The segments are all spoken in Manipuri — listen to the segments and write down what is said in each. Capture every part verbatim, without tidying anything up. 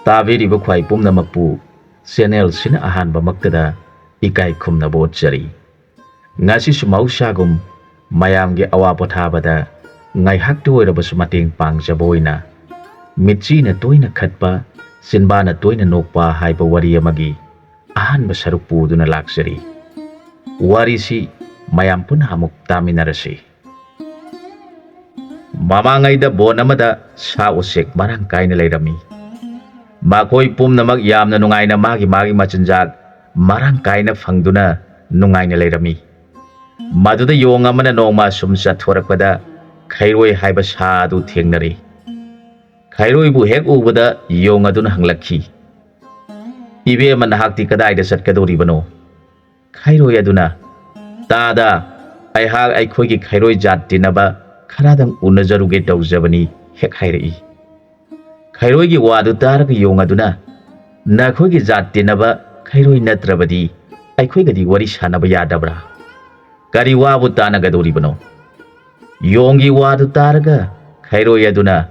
ꯇꯥꯕꯤꯔꯤꯕ ꯈ꯭ꯋꯥꯏ ꯄꯨꯝꯅꯃꯛꯄꯨ ꯆꯦꯅꯦꯜꯁꯤꯅ ꯑꯍꯥꯟꯕꯃꯛꯇꯗ ꯏꯀꯥꯏ ꯈꯨꯝꯅꯕ ꯎꯠꯆꯔꯤ꯫ ꯉꯁꯤꯁꯨ ꯃꯍꯧꯁꯥꯒꯨꯝ ꯃꯌꯥꯝꯒꯤ ꯑꯋꯥ ꯄꯣꯊꯥꯕꯗ ꯉꯥꯏꯍꯥꯛꯇ ꯑꯣꯏꯔꯕꯁꯨ ꯃꯇꯦꯡ ꯄꯥꯡꯖꯕ ꯑꯣꯏꯅ ꯃꯤꯠꯆꯤꯅ ꯇꯣꯏꯅ ꯈꯠꯄ, ꯆꯤꯟꯕꯥꯅ ꯇꯣꯏꯅ ꯅꯣꯛꯄ ꯍꯥꯏꯕ ꯋꯥꯔꯤ ꯑꯃꯒꯤ ꯑꯍꯥꯟꯕ ꯁꯔꯨꯛ ꯄꯨꯗꯨꯅ ꯂꯥꯛꯆꯔꯤ꯫ ꯋꯥꯔꯤꯁꯤ ꯃꯌꯥꯝ ꯄꯨꯟꯅ ꯑꯃꯨꯛ ꯇꯥꯃꯤꯟꯅꯔꯁꯤ꯫ ꯃꯃꯥꯡꯉꯩꯗ ꯕꯣꯟ ꯑꯃꯗ ꯁꯥ ꯎꯆꯦꯛ ꯃꯔꯥꯡ ꯀꯥꯏꯅ ꯂꯩꯔꯝꯃꯤ꯫ ꯃꯈꯣꯏ ꯄꯨꯝꯅꯃꯛ ꯌꯥꯝꯅ ꯅꯨꯡꯉꯥꯏꯅ ꯃꯥꯒꯤ ꯃꯥꯒꯤ ꯃꯆꯤꯟꯖꯥꯛ ꯃꯔꯥꯡ ꯀꯥꯏꯅ ꯐꯪꯗꯨꯅ ꯅꯨꯡꯉꯥꯏꯅ ꯂꯩꯔꯝꯃꯤ꯫ ꯃꯗꯨꯗ ꯌꯣꯡ ꯑꯃꯅ ꯅꯣꯡꯃ ꯁꯨꯝ ꯆꯠꯊꯣꯔꯛꯄꯗ ꯈꯩꯔꯣꯏ ꯍꯥꯏꯕ ꯁꯥ ꯑꯗꯨ ꯊꯦꯡꯅꯔꯦ꯫ ꯈꯩꯔꯣꯏꯕꯨ ꯍꯦꯛ ꯎꯕꯗ ꯌꯣꯡ ꯑꯗꯨꯅ ꯍꯪꯂꯛꯈꯤ, "ꯏꯕꯦꯝꯃ, ꯅꯍꯥꯛꯇꯤ ꯀꯗꯥꯏꯗ ꯆꯠꯀꯗꯧꯔꯤꯕꯅꯣ?" ꯈꯩꯔꯣꯏ ꯑꯗꯨꯅ, "ꯇꯥꯗ, ꯑꯩꯍꯥꯛ ꯑꯩꯈꯣꯏꯒꯤ ꯈꯩꯔꯣꯏ ꯖꯥꯠ ꯇꯤꯟꯅꯕ ꯈꯔꯗꯪ ꯎꯅꯖꯔꯨꯒꯦ ꯇꯧꯖꯕꯅꯤ" ꯍꯦꯛ ꯍꯥꯏꯔꯛꯏ꯫ ꯈꯩꯔꯣꯏꯒꯤ ꯋꯥꯗꯨ ꯇꯥꯔꯒ ꯌꯣꯡ ꯑꯗꯨꯅ, "ꯅꯈꯣꯏꯒꯤ ꯖꯥꯠ ꯇꯤꯟꯅꯕ ꯈꯩꯔꯣꯏ ꯅꯠꯇ꯭ꯔꯕꯗꯤ ꯑꯩꯈꯣꯏꯒꯗꯤ ꯋꯥꯔꯤ ꯁꯥꯟꯅꯕ ꯌꯥꯗꯕ꯭ꯔꯥ? ꯀꯔꯤ ꯋꯥꯕꯨ ꯇꯥꯟꯅꯒꯗꯧꯔꯤꯕꯅꯣ?" ꯌꯣꯡꯒꯤ ꯋꯥꯗꯨ ꯇꯥꯔꯒ ꯈꯩꯔꯣꯏ ꯑꯗꯨꯅ,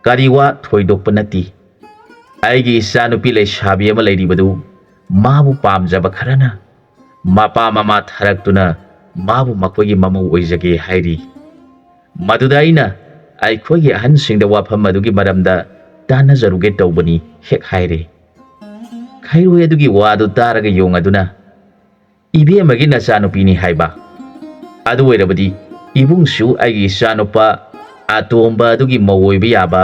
"ꯀꯔꯤ ꯋꯥ ꯊꯣꯏꯗꯣꯛꯄ ꯅꯠꯇꯦ꯫ ꯑꯩꯒꯤ ꯏꯆꯥꯅꯨꯄꯤ ꯂꯩꯁꯥꯕꯤ ꯑꯃ ꯂꯩꯔꯤꯕꯗꯨ ꯃꯥꯕꯨ ꯄꯥꯝꯖꯕ ꯈꯔꯅ ꯃꯄꯥ ꯃꯃꯥ ꯊꯥꯔꯛꯇꯨꯅ ꯃꯥꯕꯨ ꯃꯈꯣꯏꯒꯤ ꯃꯃꯧ ꯑꯣꯏꯖꯒꯦ ꯍꯥꯏꯔꯤ꯫ ꯃꯗꯨꯗ ꯑꯩꯅ ꯑꯩꯈꯣꯏꯒꯤ ꯑꯍꯟꯁꯤꯡꯗ ꯋꯥꯐꯝ ꯑꯗꯨꯒꯤ ꯃꯔꯝꯗ ꯇꯥꯟꯅꯖꯔꯨꯒꯦ ꯇꯧꯕꯅꯤ" ꯍꯦꯛ ꯍꯥꯏꯔꯦ꯫ ꯈꯩꯔꯣꯏ ꯑꯗꯨꯒꯤ ꯋꯥꯗꯨ ꯇꯥꯔꯒ ꯌꯣꯡ ꯑꯗꯨꯅ, "ꯏꯕꯦꯝꯃꯒꯤ ꯅꯆꯥꯅꯨꯄꯤꯅꯤ ꯍꯥꯏꯕ? ꯑꯗꯨ ꯑꯣꯏꯔꯕꯗꯤ ꯏꯕꯨꯡꯁꯨ ꯑꯩꯒꯤ ꯏꯆꯥꯅꯨꯄꯥ ꯑꯇꯣꯝꯕ ꯑꯗꯨꯒꯤ ꯃꯧ ꯑꯣꯏꯕ ꯌꯥꯕ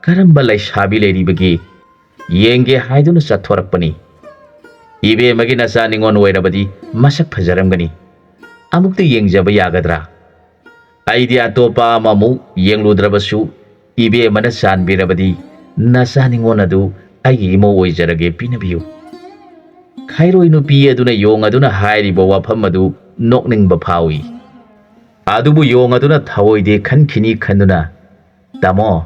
ꯀꯔꯝꯕ ꯂꯩꯁꯥꯕꯤ ꯂꯩꯔꯤꯕꯒꯦ ꯌꯦꯡꯒꯦ ꯍꯥꯏꯗꯨꯅ ꯆꯠꯊꯣꯔꯛꯄꯅꯤ꯫ ꯏꯕꯦꯝꯃꯒꯤ ꯅꯆꯥ ꯅꯤꯉꯣꯜ ꯑꯣꯏꯔꯕꯗꯤ ꯃꯁꯛ ꯐꯖꯔꯝꯒꯅꯤ꯫ ꯑꯃꯨꯛꯇ ꯌꯦꯡꯖꯕ ꯌꯥꯒꯗ꯭ꯔꯥ? ꯑꯩꯗꯤ ꯑꯇꯣꯞꯄ ꯑꯃꯃꯨꯛ ꯌꯦꯡꯂꯨꯗ꯭ꯔꯕꯁꯨ ꯏꯕꯦꯝꯃꯅ ꯆꯥꯟꯕꯤꯔꯕꯗꯤ ꯅꯆꯥ ꯅꯤꯉꯣꯜ ꯑꯗꯨ ꯑꯩꯒꯤ ꯏꯃꯧ ꯑꯣꯏꯖꯔꯒꯦ, ꯄꯤꯅꯕꯤꯌꯨ꯫" ꯈꯩꯔꯣꯏ ꯅꯨꯄꯤ ꯑꯗꯨꯅ ꯌꯣꯡ ꯑꯗꯨꯅ ꯍꯥꯏꯔꯤꯕ ꯋꯥꯐꯝ ꯑꯗꯨ ꯅꯣꯛꯅꯤꯡꯕ ꯐꯥꯎꯏ꯫ ꯑꯗꯨꯕꯨ ꯌꯣꯡ ꯑꯗꯨꯅ ꯊꯑꯣꯏꯗꯦ ꯈꯟꯈꯤꯅꯤ ꯈꯟꯗꯨꯅ, "ꯇꯥꯃꯣ,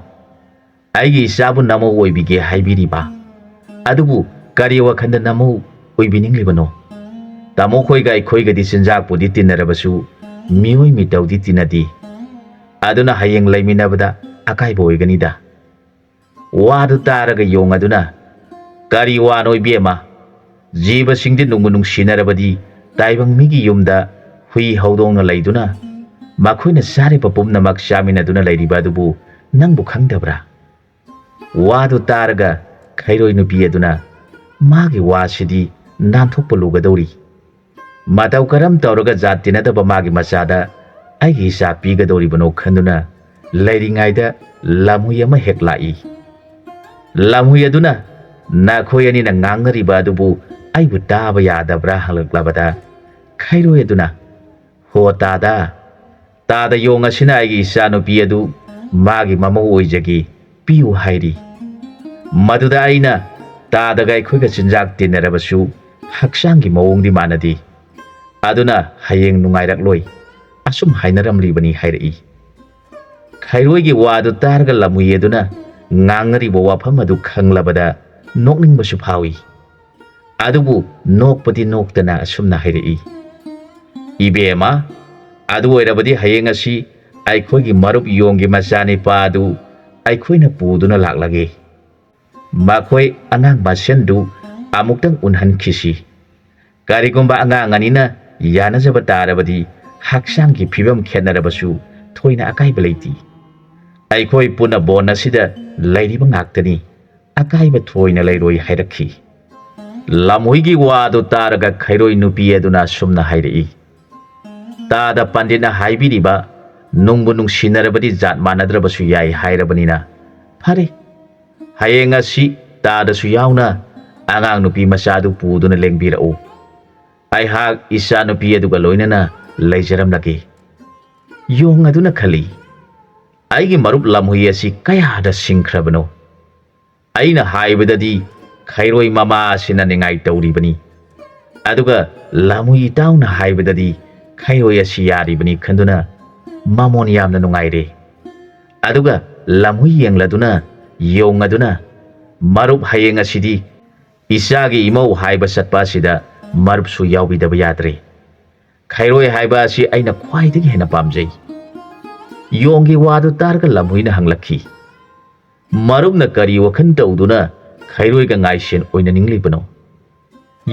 ꯑꯩꯒꯤ ꯏꯆꯥꯕꯨ ꯅꯃꯧ ꯑꯣꯏꯕꯤꯒꯦ ꯍꯥꯏꯕꯤꯔꯤꯕ? ꯑꯗꯨꯕꯨ ꯀꯔꯤ ꯋꯥꯈꯜꯗ ꯅꯃꯧ ꯑꯣꯏꯕꯤꯅꯤꯡꯂꯤꯕꯅꯣ? ꯇꯥꯃꯣ ꯈꯣꯏꯒ ꯑꯩꯈꯣꯏꯒꯗꯤ ꯆꯤꯟꯖꯥꯛꯄꯨꯗꯤ ꯇꯤꯟꯅꯔꯕꯁꯨ ꯃꯤꯑꯣꯏ ꯃꯤꯇꯧꯗꯤ ꯇꯤꯟꯅꯗꯦ꯫ ꯑꯗꯨꯅ ꯍꯌꯦꯡ ꯂꯩꯃꯤꯟꯅꯕꯗ ꯑꯀꯥꯏꯕ ꯑꯣꯏꯒꯅꯤꯗ꯫" ꯋꯥꯗꯨ ꯇꯥꯔꯒ ꯌꯣꯡ ꯑꯗꯨꯅ, "ꯀꯔꯤ ꯋꯥꯅꯣ ꯏꯕꯦꯝꯃ? ꯖꯤꯕꯁꯤꯡꯗꯤ ꯅꯨꯡꯕꯨ ꯅꯨꯡꯁꯤꯅꯔꯕꯗꯤ ꯇꯥꯏꯕꯪ ꯃꯤꯒꯤ ꯌꯨꯝꯗ ꯍꯨꯏ ꯍꯧꯗꯣꯡꯅ ꯂꯩꯗꯨꯅ ꯃꯈꯣꯏꯅ ꯆꯥꯔꯤꯕ ꯄꯨꯝꯅꯃꯛ ꯆꯥꯃꯤꯟꯅꯗꯨꯅ ꯂꯩꯔꯤꯕ ꯑꯗꯨꯕꯨ ꯅꯪꯕꯨ ꯈꯪꯗꯕ꯭ꯔꯥ?" ꯋꯥꯗꯨ ꯇꯥꯔꯒ ꯈꯩꯔꯣꯏ ꯅꯨꯄꯤ ꯑꯗꯨꯅ ꯃꯥꯒꯤ ꯋꯥꯁꯤꯗꯤ ꯅꯥꯟꯊꯣꯛꯄ ꯂꯨꯒꯗꯧꯔꯤ꯫ ꯃꯇꯧ ꯀꯔꯝ ꯇꯧꯔꯒ ꯖꯥꯠ ꯇꯤꯟꯅꯗꯕ ꯃꯥꯒꯤ ꯃꯆꯥꯗ ꯑꯩꯒꯤ ꯏꯆꯥ ꯄꯤꯒꯗꯧꯔꯤꯕꯅꯣ ꯈꯟꯗꯨꯅ ꯂꯩꯔꯤꯉꯩꯗ ꯂꯝꯍꯨꯏ ꯑꯃ ꯍꯦꯛ ꯂꯥꯛꯏ꯫ ꯂꯝꯍꯨꯏ ꯑꯗꯨꯅ ꯅꯈꯣꯏ ꯑꯅꯤꯅ ꯉꯥꯡꯅꯔꯤꯕ ꯑꯗꯨꯕꯨ ꯑꯩꯕꯨ ꯇꯥꯕ ꯌꯥꯗꯕ꯭ꯔꯥ ꯍꯪꯂꯛꯂꯕꯗ ꯈꯩꯔꯣꯏ ꯑꯗꯨꯅ, "ꯍꯣ ꯇꯥꯗ, ꯇꯥꯗ ꯌꯣꯡ ꯑꯁꯤꯅ ꯑꯩꯒꯤ ꯏꯆꯥꯅꯨꯄꯤ ꯑꯗꯨ ꯃꯥꯒꯤ ꯃꯃꯧ ꯑꯣꯏꯖꯒꯦ ꯄꯤꯌꯨ ꯍꯥꯏꯔꯤ꯫ ꯃꯗꯨꯗ ꯑꯩꯅ ꯇꯥꯗꯒ ꯑꯩꯈꯣꯏꯒ ꯆꯤꯟꯖꯥꯛ ꯇꯤꯟꯅꯔꯕꯁꯨ ꯍꯛꯆꯥꯡꯒꯤ ꯃꯑꯣꯡꯗꯤ ꯃꯥꯟꯅꯗꯦ꯫ ꯑꯗꯨꯅ ꯍꯌꯦꯡ ꯅꯨꯡꯉꯥꯏꯔꯛꯂꯣꯏ" ꯑꯁꯨꯝ ꯍꯥꯏꯅꯔꯝꯂꯤꯕꯅꯤ ꯍꯥꯏꯔꯛꯏ꯫ ꯈꯩꯔꯣꯏꯒꯤ ꯋꯥꯗꯨ ꯇꯥꯔꯒ ꯂꯝꯍꯨꯏ ꯑꯗꯨꯅ ꯉꯥꯡꯅꯔꯤꯕ ꯋꯥꯐꯝ ꯑꯗꯨ ꯈꯪꯂꯕꯗ ꯅꯣꯛꯅꯤꯡꯕꯁꯨ ꯐꯥꯎꯏ꯫ ꯑꯗꯨꯕꯨ ꯅꯣꯛꯄꯗꯤ ꯅꯣꯛꯇꯅ ꯑꯁꯨꯝꯅ ꯍꯥꯏꯔꯛꯏ, "ꯏꯕꯦꯝꯃ, ꯑꯗꯨ ꯑꯣꯏꯔꯕꯗꯤ ꯍꯌꯦꯡ ꯑꯁꯤ ꯑꯩꯈꯣꯏꯒꯤ ꯃꯔꯨꯞ ꯌꯣꯡꯒꯤ ꯃꯆꯥꯅꯤꯄꯥ ꯑꯗꯨ ꯑꯩꯈꯣꯏꯅ ꯄꯨꯗꯨꯅ ꯂꯥꯛꯂꯒꯦ꯫ ꯃꯈꯣꯏ ꯑꯉꯥꯡ ꯃꯁꯦꯟꯗꯨ ꯑꯃꯨꯛꯇꯪ ꯎꯅꯍꯟꯈꯤꯁꯤ꯫ ꯀꯔꯤꯒꯨꯝꯕ ꯑꯉꯥꯡ ꯑꯅꯤꯅ ꯌꯥꯅꯖꯕ ꯇꯥꯔꯕꯗꯤ ꯍꯛꯆꯥꯡꯒꯤ ꯐꯤꯕꯝ ꯈꯦꯠꯅꯔꯕꯁꯨ ꯊꯣꯏꯅ ꯑꯀꯥꯏꯕ ꯂꯩꯇꯦ꯫ ꯑꯩꯈꯣꯏ ꯄꯨꯟꯅ ꯕꯣꯟ ꯑꯁꯤꯗ ꯂꯩꯔꯤꯕ ꯉꯥꯛꯇꯅꯤ, ꯑꯀꯥꯏꯕ ꯊꯣꯏꯅ ꯂꯩꯔꯣꯏ" ꯍꯥꯏꯔꯛꯈꯤ꯫ ꯂꯝꯍꯨꯏꯒꯤ ꯋꯥꯗꯨ ꯇꯥꯔꯒ ꯈꯩꯔꯣꯏ ꯅꯨꯄꯤ ꯑꯗꯨꯅ ꯑꯁꯨꯝꯅ ꯍꯥꯏꯔꯛꯏ, "ꯇꯥꯗ ꯄꯟꯗꯤꯠꯅ ꯍꯥꯏꯕꯤꯔꯤꯕ ꯅꯨꯡꯕꯨ ꯅꯨꯡꯁꯤꯅꯔꯕꯗꯤ ꯖꯥꯠ ꯃꯥꯟꯅꯗ꯭ꯔꯕꯁꯨ ꯌꯥꯏ ꯍꯥꯏꯔꯕꯅꯤꯅ, ꯐꯔꯦ, ꯍꯌꯦꯡ ꯑꯁꯤ ꯇꯥꯗꯁꯨ ꯌꯥꯎꯅ ꯑꯉꯥꯡ ꯅꯨꯄꯤ ꯃꯆꯥꯗꯨ ꯄꯨꯗꯨꯅ ꯂꯦꯡꯕꯤꯔꯛꯎ꯫ ꯑꯩꯍꯥꯛ ꯏꯆꯥ ꯅꯨꯄꯤ ꯑꯗꯨꯒ ꯂꯣꯏꯅꯅ ꯂꯩꯖꯔꯝꯂꯒꯦ꯫" ꯌꯣꯡ ꯑꯗꯨꯅ ꯈꯜꯂꯤ, "ꯑꯩꯒꯤ ꯃꯔꯨꯞ ꯂꯝꯍꯨꯏ ꯑꯁꯤ ꯀꯌꯥꯗ ꯁꯤꯡꯈ꯭ꯔꯕꯅꯣ? ꯑꯩꯅ ꯍꯥꯏꯕꯗꯗꯤ ꯈꯩꯔꯣꯏ ꯃꯃꯥ ꯑꯁꯤꯅ ꯅꯤꯡꯉꯥꯏ ꯇꯧꯔꯤꯕꯅꯤ, ꯑꯗꯨꯒ ꯂꯝꯍꯨꯏ ꯏꯇꯥꯎꯅ ꯍꯥꯏꯕꯗꯗꯤ ꯈꯩꯔꯣꯏ ꯑꯁꯤ ꯌꯥꯔꯤꯕꯅꯤ" ꯈꯟꯗꯨꯅ ꯃꯃꯣꯟ ꯌꯥꯝꯅ ꯅꯨꯡꯉꯥꯏꯔꯦ꯫ ꯑꯗꯨꯒ ꯂꯝꯍꯨꯏ ꯌꯦꯡꯂꯗꯨꯅ ꯌꯣꯡ ꯑꯗꯨꯅ, "ꯃꯔꯨꯞ, ꯍꯌꯦꯡ ꯑꯁꯤꯗꯤ ꯏꯆꯥꯒꯤ ꯏꯃꯧ ꯍꯥꯏꯕ ꯆꯠꯄ ꯑꯁꯤꯗ ꯃꯔꯨꯞꯁꯨ ꯌꯥꯎꯕꯤꯗꯕ ꯌꯥꯗ꯭ꯔꯦ꯫ ꯈꯩꯔꯣꯏ ꯍꯥꯏꯕ ꯑꯁꯤ ꯑꯩꯅ ꯈ꯭ꯋꯥꯏꯗꯒꯤ ꯍꯦꯟꯅ ꯄꯥꯝꯖꯩ꯫" ꯌꯣꯡꯒꯤ ꯋꯥꯗꯨ ꯇꯥꯔꯒ ꯂꯝꯍꯨꯏꯅ ꯍꯪꯂꯛꯈꯤ, "ꯃꯔꯨꯞꯅ ꯀꯔꯤ ꯋꯥꯈꯜ ꯇꯧꯗꯨꯅ ꯈꯩꯔꯣꯏꯒ ꯉꯥꯏꯁꯦꯟ ꯑꯣꯏꯅꯅꯤꯡꯂꯤꯕꯅꯣ?"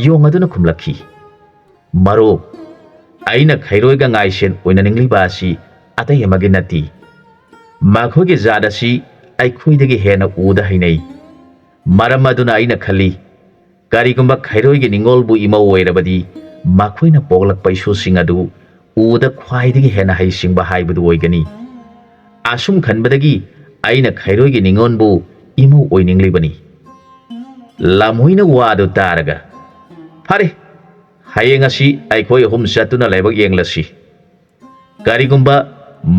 ꯌꯣꯡ ꯑꯗꯨꯅ ꯈꯨꯝꯂꯛꯈꯤ, "ꯃꯔꯨꯞ, ꯑꯩꯅ ꯈꯩꯔꯣꯏꯒ ꯉꯥꯏꯁꯦꯟ ꯑꯣꯏꯅꯅꯤꯡꯂꯤꯕ ꯑꯁꯤ ꯑꯇꯩ ꯑꯃꯒꯤ ꯅꯠꯇꯦ꯫ ꯃꯈꯣꯏꯒꯤ ꯖꯥꯠ ꯑꯁꯤ ꯑꯩꯈꯣꯏꯗꯒꯤ ꯍꯦꯟꯅ ꯎꯗ ꯍꯩꯅꯩ꯫ ꯃꯔꯝ ꯑꯗꯨꯅ ꯑꯩꯅ ꯈꯜꯂꯤ, ꯀꯔꯤꯒꯨꯝꯕ ꯈꯩꯔꯣꯏꯒꯤ ꯅꯤꯡꯉꯣꯜꯕꯨ ꯏꯃꯧ ꯑꯣꯏꯔꯕꯗꯤ ꯃꯈꯣꯏꯅ ꯄꯣꯛꯂꯛꯄ ꯏꯁꯨꯁꯤꯡ ꯑꯗꯨ ꯎꯗ ꯈ꯭ꯋꯥꯏꯗꯒꯤ ꯍꯦꯟꯅ ꯍꯩꯁꯤꯡꯕ ꯍꯥꯏꯕꯗꯨ ꯑꯣꯏꯒꯅꯤ꯫ ꯑꯁꯨꯝ ꯈꯟꯕꯗꯒꯤ ꯑꯩꯅ ꯈꯩꯔꯣꯏꯒꯤ ꯅꯤꯡꯉꯣꯜꯕꯨ ꯏꯃꯧ ꯑꯣꯏꯅꯤꯡꯂꯤꯕꯅꯤ꯫" ꯂꯝꯍꯨꯏꯅ ꯋꯥꯗꯨ ꯇꯥꯔꯒ, "ꯐꯔꯦ, ꯍꯌꯦꯡ ꯑꯁꯤ ꯑꯩꯈꯣꯏ ꯑꯍꯨꯝ ꯆꯠꯇꯨꯅ ꯂꯥꯏꯕꯛ ꯌꯦꯡꯂꯁꯤ꯫ ꯀꯔꯤꯒꯨꯝꯕ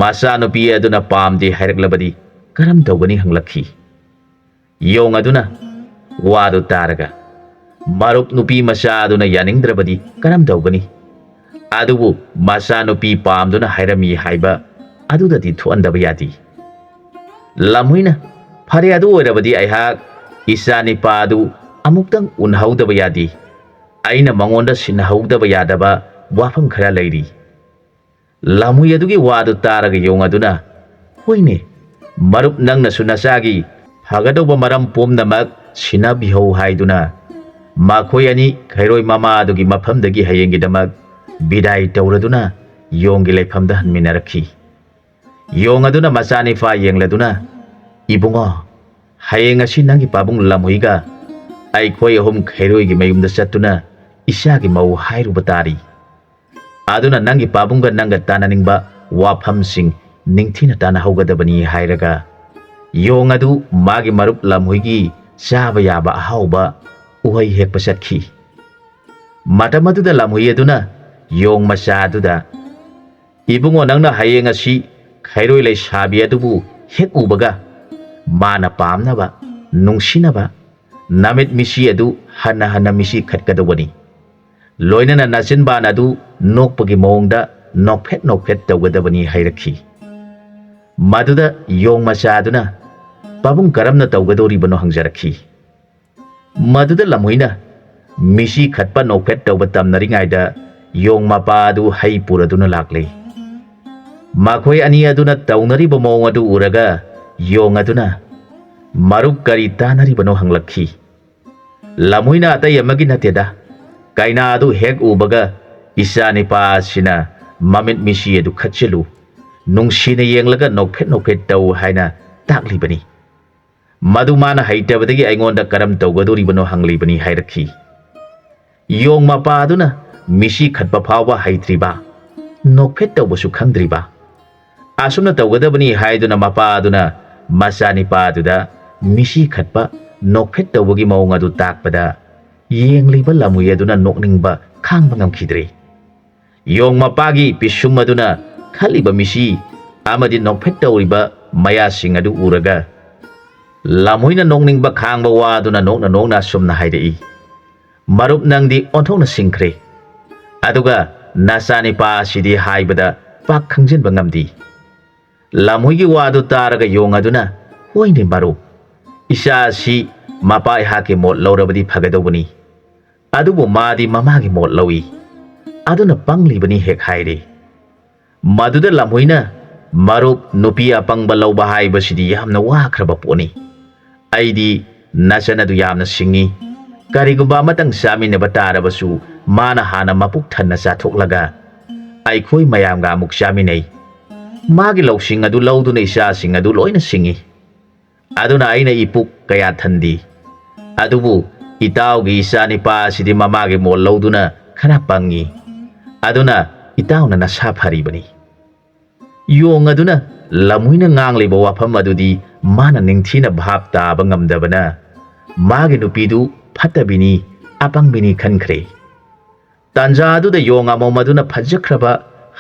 ꯃꯆꯥꯅꯨꯄꯤ ꯑꯗꯨꯅ ꯄꯥꯝꯗꯦ ꯍꯥꯏꯔꯛꯂꯕꯗꯤ ꯀꯔꯝ ꯇꯧꯒꯅꯤ?" ꯍꯪꯂꯛꯈꯤ꯫ ꯌꯣꯡ ꯑꯗꯨꯅ ꯋꯥꯗꯨ ꯇꯥꯔꯒ, "ꯃꯔꯨꯞ ꯅꯨꯄꯤ ꯃꯆꯥ ꯑꯗꯨꯅ ꯌꯥꯅꯤꯡꯗ꯭ꯔꯕꯗꯤ ꯀꯔꯝ ꯇꯧꯒꯅꯤ? ꯑꯗꯨꯕꯨ ꯃꯆꯥꯅꯨꯄꯤ ꯄꯥꯝꯗꯨꯅ ꯍꯥꯏꯔꯝꯃꯤ ꯍꯥꯏꯕ ꯑꯗꯨꯗꯗꯤ ꯊꯣꯛꯍꯟꯗꯕ ꯌꯥꯗꯦ꯫" ꯂꯝꯍꯨꯏꯅ, "ꯐꯔꯦ, ꯑꯗꯨ ꯑꯣꯏꯔꯕꯗꯤ ꯑꯩꯍꯥꯛ ꯏꯆꯥ ꯅꯤꯄꯥ ꯑꯗꯨ ꯑꯃꯨꯛꯇꯪ ꯎꯅꯍꯧꯗꯕ ꯌꯥꯗꯦ꯫ ꯑꯩꯅ ꯃꯉꯣꯟꯗ ꯁꯤꯟꯅꯍꯧꯗꯕ ꯌꯥꯗꯕ ꯋꯥꯐꯝ ꯈꯔ ꯂꯩꯔꯤ꯫" ꯂꯝꯍꯨꯏ ꯑꯗꯨꯒꯤ ꯋꯥꯗꯨ ꯇꯥꯔꯒ ꯌꯣꯡ ꯑꯗꯨꯅ, "ꯍꯣꯏꯅꯦ, ꯃꯔꯨꯞ, ꯅꯪꯅꯁꯨ ꯅꯆꯥꯒꯤ ꯐꯒꯗꯧꯕ ꯃꯔꯝ ꯄꯨꯝꯅꯃꯛ ꯁꯤꯟꯅꯕꯤꯍꯧ" ꯍꯥꯏꯗꯨꯅ ꯃꯈꯣꯏ ꯑꯅꯤ ꯈꯩꯔꯣꯏ ꯃꯃꯥ ꯑꯗꯨꯒꯤ ꯃꯐꯝꯗꯒꯤ ꯍꯌꯦꯡꯒꯤꯗꯃꯛ ꯕꯤꯗꯥꯏ ꯇꯧꯔꯗꯨꯅ ꯌꯣꯡꯒꯤ ꯂꯩꯐꯝꯗ ꯍꯟꯃꯤꯟꯅꯔꯛꯈꯤ꯫ ꯌꯣꯡ ꯑꯗꯨꯅ ꯃꯆꯥꯅꯤꯄꯥ ꯌꯦꯡꯂꯗꯨꯅ, "ꯏꯕꯨꯡꯉꯣ, ꯍꯌꯦꯡ ꯑꯁꯤ ꯅꯪꯒꯤ ꯄꯥꯕꯨꯡ ꯂꯝꯍꯨꯏꯒ ꯑꯩꯈꯣꯏ ꯑꯍꯨꯝ ꯈꯩꯔꯣꯏꯒꯤ ꯃꯌꯨꯝꯗ ꯆꯠꯇꯨꯅ ꯏꯆꯥꯒꯤ ꯃꯧ ꯍꯥꯏꯔꯨꯕ ꯇꯥꯔꯤ꯫ ꯑꯗꯨꯅ ꯅꯪꯒꯤ ꯄꯥꯕꯨꯡꯒ ꯅꯪꯒ ꯇꯥꯟꯅꯅꯤꯡꯕ ꯋꯥꯐꯝꯁꯤꯡ ꯅꯤꯡꯊꯤꯅ ꯇꯥꯟꯅꯍꯧꯒꯗꯕꯅꯤ" ꯍꯥꯏꯔꯒ ꯌꯣꯡ ꯑꯗꯨ ꯃꯥꯒꯤ ꯃꯔꯨꯞ ꯂꯝꯍꯨꯏꯒꯤ ꯆꯥꯕ ꯌꯥꯕ ꯑꯍꯥꯎꯕ ꯎꯍꯩ ꯍꯦꯛꯄ ꯆꯠꯈꯤ꯫ ꯃꯇꯝ ꯑꯗꯨꯗ ꯂꯝꯍꯨꯏ ꯑꯗꯨꯅ ꯌꯣꯡ ꯃꯆꯥ ꯑꯗꯨꯗ, "ꯏꯕꯨꯡꯉꯣ, ꯅꯪꯅ ꯍꯌꯦꯡ ꯑꯁꯤ ꯈꯩꯔꯣꯏ ꯂꯩꯁꯥꯕꯤ ꯑꯗꯨꯕꯨ ꯍꯦꯛ ꯎꯕꯒ ꯃꯥꯅ ꯄꯥꯝꯅꯕ, ꯅꯨꯡꯁꯤꯅꯕ ꯅꯃꯤꯠ ꯃꯤꯁꯤ ꯑꯗꯨ ꯍꯟꯅ ꯍꯟꯅ ꯃꯤꯁꯤ ꯈꯠꯀꯗꯧꯕꯅꯤ꯫ ꯂꯣꯏꯅꯅ ꯅꯆꯤꯟꯕꯥꯟ ꯑꯗꯨ ꯅꯣꯛꯄꯒꯤ ꯃꯑꯣꯡꯗ ꯅꯣꯛꯐꯦꯠ ꯅꯣꯛꯐꯦꯠ ꯇꯧꯒꯗꯕꯅꯤ" ꯍꯥꯏꯔꯛꯈꯤ꯫ ꯃꯗꯨꯗ ꯌꯣꯡ ꯃꯆꯥ ꯑꯗꯨꯅ, "ꯄꯥꯕꯨꯡ, ꯀꯔꯝꯅ ꯇꯧꯒꯗꯧꯔꯤꯕꯅꯣ?" ꯍꯪꯖꯔꯛꯈꯤ꯫ ꯃꯗꯨꯗ ꯂꯝꯍꯨꯏꯅ, "ꯃꯤꯁꯤ ꯈꯠꯄ ꯅꯣꯛꯐꯦꯠ ꯇꯧꯕ ꯇꯝꯅꯔꯤꯉꯩꯗ ꯌꯣꯡ ꯃꯄꯥ ꯑꯗꯨ ꯍꯩ ꯄꯨꯔꯗꯨꯅ ꯂꯥꯛꯂꯦ꯫" ꯃꯈꯣꯏ ꯑꯅꯤ ꯑꯗꯨꯅ ꯇꯧꯅꯔꯤꯕ ꯃꯑꯣꯡ ꯑꯗꯨ ꯎꯔꯒ ꯌꯣꯡ ꯑꯗꯨꯅ, "ꯃꯔꯨꯞ, ꯀꯔꯤ ꯇꯥꯟꯅꯔꯤꯕꯅꯣ?" ꯍꯪꯂꯛꯈꯤ꯫ ꯂꯝꯍꯨꯏꯅ ꯑꯇꯩ ꯑꯃꯒꯤ ꯅꯠꯇꯦꯗ, ꯀꯩꯅꯥ ꯑꯗꯨ ꯍꯦꯛ ꯎꯕꯒ ꯏꯆꯥ ꯅꯤꯄꯥ ꯑꯁꯤꯅ ꯃꯃꯤꯠ ꯃꯤꯁꯤ ꯑꯗꯨ ꯈꯠꯆꯤꯜꯂꯨ, ꯅꯨꯡꯁꯤꯅ ꯌꯦꯡꯂꯒ ꯅꯣꯛꯐꯦꯠ ꯅꯣꯛꯐꯦꯠ ꯇꯧ ꯍꯥꯏꯅ ꯇꯥꯛꯂꯤꯕꯅꯤ꯫ ꯃꯗꯨ ꯃꯥꯅ ꯍꯩꯇꯕꯗꯒꯤ ꯑꯩꯉꯣꯟꯗ ꯀꯔꯝ ꯇꯧꯒꯗꯣꯔꯤꯕꯅꯣ ꯍꯪꯂꯤꯕꯅꯤ ꯍꯥꯏꯔꯛꯈꯤ꯫ ꯌꯣꯡ ꯃꯄꯥ ꯑꯗꯨꯅ ꯃꯤꯁꯤ ꯈꯠꯄ ꯐꯥꯎꯕ ꯍꯩꯇ꯭ꯔꯤꯕ, ꯅꯣꯛꯐꯦꯠ ꯇꯧꯕꯁꯨ ꯈꯪꯗ꯭ꯔꯤꯕ꯫ ꯑꯁꯨꯝꯅ ꯇꯧꯒꯗꯕꯅꯤ ꯍꯥꯏꯗꯨꯅ ꯃꯄꯥ ꯑꯗꯨꯅ ꯃꯆꯥꯅꯤꯄꯥꯗꯨꯗ ꯃꯤꯁꯤ ꯈꯠꯄ, ꯅꯣꯛꯐꯦꯠ ꯇꯧꯕꯒꯤ ꯃꯑꯣꯡ ꯑꯗꯨ ꯇꯥꯛꯄꯗ ꯌꯦꯡꯂꯤꯕ ꯂꯝꯍꯨꯏ ꯑꯗꯨꯅ ꯅꯣꯛꯅꯤꯡꯕ ꯈꯥꯡꯕ ꯉꯝꯈꯤꯗ꯭ꯔꯦ꯫ ꯌꯣꯡ ꯃꯄꯥꯒꯤ ꯄꯤꯁꯨꯝ ꯑꯗꯨꯅ ꯈꯜꯂꯤꯕ ꯃꯤꯁꯤ ꯑꯃꯗꯤ ꯅꯣꯛꯐꯦꯠ ꯇꯧꯔꯤꯕ ꯃꯌꯥꯁꯤꯡ ꯑꯗꯨ ꯎꯔꯒ ꯂꯝꯍꯨꯏꯅ ꯅꯣꯛꯅꯤꯡꯕ ꯈꯥꯡꯕ ꯋꯥꯗꯨꯅ ꯅꯣꯛꯅ ꯅꯣꯛꯅ ꯑꯁꯨꯝꯅ ꯍꯥꯏꯔꯛꯏ, "ꯃꯔꯨꯞ, ꯅꯪꯗꯤ ꯑꯣꯟꯊꯣꯛꯅ ꯁꯤꯡꯈ꯭ꯔꯦ꯫ ꯑꯗꯨꯒ ꯅꯆꯥꯅꯤꯄꯥ ꯑꯁꯤꯗꯤ ꯍꯥꯏꯕꯗ ꯄꯥꯛ ꯈꯪꯖꯤꯟꯕ ꯉꯝꯗꯦ꯫" ꯂꯝꯍꯨꯏꯒꯤ ꯋꯥꯗꯨ ꯇꯥꯔꯒ ꯌꯣꯡ ꯑꯗꯨꯅ, "ꯍꯣꯏꯅꯦ ꯃꯔꯨꯞ, ꯏꯆꯥ ꯑꯁꯤ ꯃꯄꯥ ꯑꯩꯍꯥꯛꯀꯤ ꯃꯣꯠ ꯂꯧꯔꯕꯗꯤ ꯐꯒꯗꯧꯕꯅꯤ꯫ ꯑꯗꯨꯕꯨ ꯃꯥꯗꯤ ꯃꯃꯥꯒꯤ ꯃꯣꯠ ꯂꯧꯏ꯫ ꯑꯗꯨꯅ ꯄꯪꯂꯤꯕꯅꯤ ꯍꯦꯛ ꯍꯥꯏꯔꯦ꯫" ꯃꯗꯨꯗ ꯂꯝꯍꯨꯏꯅ, "ꯃꯔꯨꯞ, ꯅꯨꯄꯤ ꯑꯄꯪꯕ ꯂꯧꯕ ꯍꯥꯏꯕꯁꯤꯗꯤ ꯌꯥꯝꯅ ꯋꯥꯈ꯭ꯔꯕ ꯄꯣꯠꯅꯤ꯫ ꯑꯩꯗꯤ ꯅꯆꯟ ꯑꯗꯨ ꯌꯥꯝꯅ ꯁꯤꯡꯏ꯫ ꯀꯔꯤꯒꯨꯝꯕ ꯑꯃꯇꯪ ꯆꯥꯃꯤꯟꯅꯕ ꯇꯥꯔꯕꯁꯨ ꯃꯥꯅ ꯍꯥꯟꯅ ꯃꯄꯨꯛ ꯊꯟꯅ ꯆꯥꯊꯣꯛꯂꯒ ꯑꯩꯈꯣꯏ ꯃꯌꯥꯝꯒ ꯑꯃꯨꯛ ꯆꯥꯃꯤꯟꯅꯩ꯫ ꯃꯥꯒꯤ ꯂꯧꯁꯤꯡ ꯑꯗꯨ ꯂꯧꯗꯨꯅ ꯏꯆꯥꯁꯤꯡ ꯑꯗꯨ ꯂꯣꯏꯅ ꯁꯤꯡꯏ꯫ ꯑꯗꯨꯅ ꯑꯩꯅ ꯏꯄꯨꯛ ꯀꯌꯥ ꯊꯟꯗꯦ꯫ ꯑꯗꯨꯕꯨ ꯏꯇꯥꯎꯒꯤ ꯏꯆꯥ ꯅꯤꯄꯥ ꯑꯁꯤꯗꯤ ꯃꯃꯥꯒꯤ ꯃꯣꯠ ꯂꯧꯗꯨꯅ ꯈꯔ ꯄꯪꯏ꯫ ꯑꯗꯨꯅ ꯏꯇꯥꯎꯅ ꯅꯁꯥ ꯐꯔꯤꯕꯅꯤ꯫" ꯌꯣꯡ ꯑꯗꯨꯅ ꯂꯝꯍꯨꯏꯅ ꯉꯥꯡꯂꯤꯕ ꯋꯥꯐꯝ ꯑꯗꯨꯗꯤ ꯃꯥꯅ ꯅꯤꯡꯊꯤꯅ ꯚꯥꯞ ꯇꯥꯕ ꯉꯝꯗꯕꯅ ꯃꯥꯒꯤ ꯅꯨꯄꯤꯗꯨ ꯐꯠꯇꯕꯤꯅꯤ, ꯑꯄꯪꯕꯤꯅꯤ ꯈꯟꯈ꯭ꯔꯦ꯫ ꯇꯥꯟꯖꯥ ꯑꯗꯨꯗ ꯌꯣꯡ ꯑꯃꯣꯝ ꯑꯗꯨꯅ ꯐꯖꯈ꯭ꯔꯕ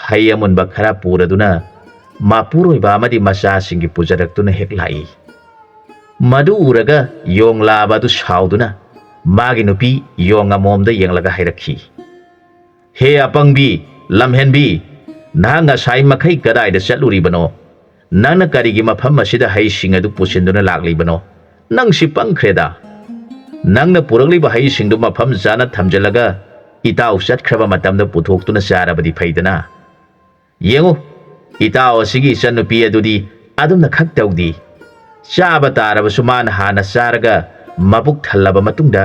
ꯍꯩ ꯑꯃꯨꯟꯕ ꯈꯔ ꯄꯨꯔꯗꯨꯅ ꯃꯄꯨꯔꯣꯏꯕ ꯑꯃꯗꯤ ꯃꯆꯥꯁꯤꯡꯒꯤ ꯄꯨꯖꯔꯛꯇꯨꯅ ꯍꯦꯛ ꯂꯥꯛꯏ꯫ ꯃꯗꯨ ꯎꯔꯒ ꯌꯣꯡ ꯂꯥꯕ ꯑꯗꯨ ꯁꯥꯎꯗꯨꯅ ꯃꯥꯒꯤ ꯅꯨꯄꯤ ꯌꯣꯡ ꯑꯃꯣꯝꯗ ꯌꯦꯡꯂꯒ ꯍꯥꯏꯔꯛꯈꯤ, "ꯍꯦ ꯑꯄꯪꯕꯤ, ꯂꯝꯍꯦꯟꯕꯤ, ꯅꯍꯥꯛ ꯉꯁꯥꯏ ꯃꯈꯩ ꯀꯗꯥꯏꯗ ꯆꯠꯂꯨꯔꯤꯕꯅꯣ? ꯅꯪꯅ ꯀꯔꯤꯒꯤ ꯃꯐꯝ ꯑꯁꯤꯗ ꯍꯩꯁꯤꯡ ꯑꯗꯨ ꯄꯨꯁꯤꯟꯗꯨꯅ ꯂꯥꯛꯂꯤꯕꯅꯣ? ꯅꯪꯁꯤ ꯄꯪꯈ꯭ꯔꯦꯗ꯫ ꯅꯪꯅ ꯄꯨꯔꯛꯂꯤꯕ ꯍꯩꯁꯤꯡꯗꯨ ꯃꯐꯝ ꯆꯥꯅ ꯊꯝꯖꯤꯜꯂꯒ ꯏꯇꯥꯎ ꯆꯠꯈ꯭ꯔꯕ ꯃꯇꯝꯗ ꯄꯨꯊꯣꯛꯇꯨꯅ ꯆꯥꯔꯕꯗꯤ ꯐꯩꯗꯅ꯫ ꯌꯦꯡꯉꯨ, ꯏꯇꯥꯎ ꯑꯁꯤꯒꯤ ꯏꯆꯟꯅꯨꯄꯤ ꯑꯗꯨꯗꯤ ꯑꯗꯨꯝꯅ ꯈꯛ ꯇꯧꯗꯦ꯫ ꯆꯥꯕ ꯇꯥꯔꯕꯁꯨ ꯃꯥꯅ ꯍꯥꯟꯅ ꯆꯥꯔꯒ ꯃꯕꯨꯛ ꯊꯜꯂꯕ ꯃꯇꯨꯡꯗ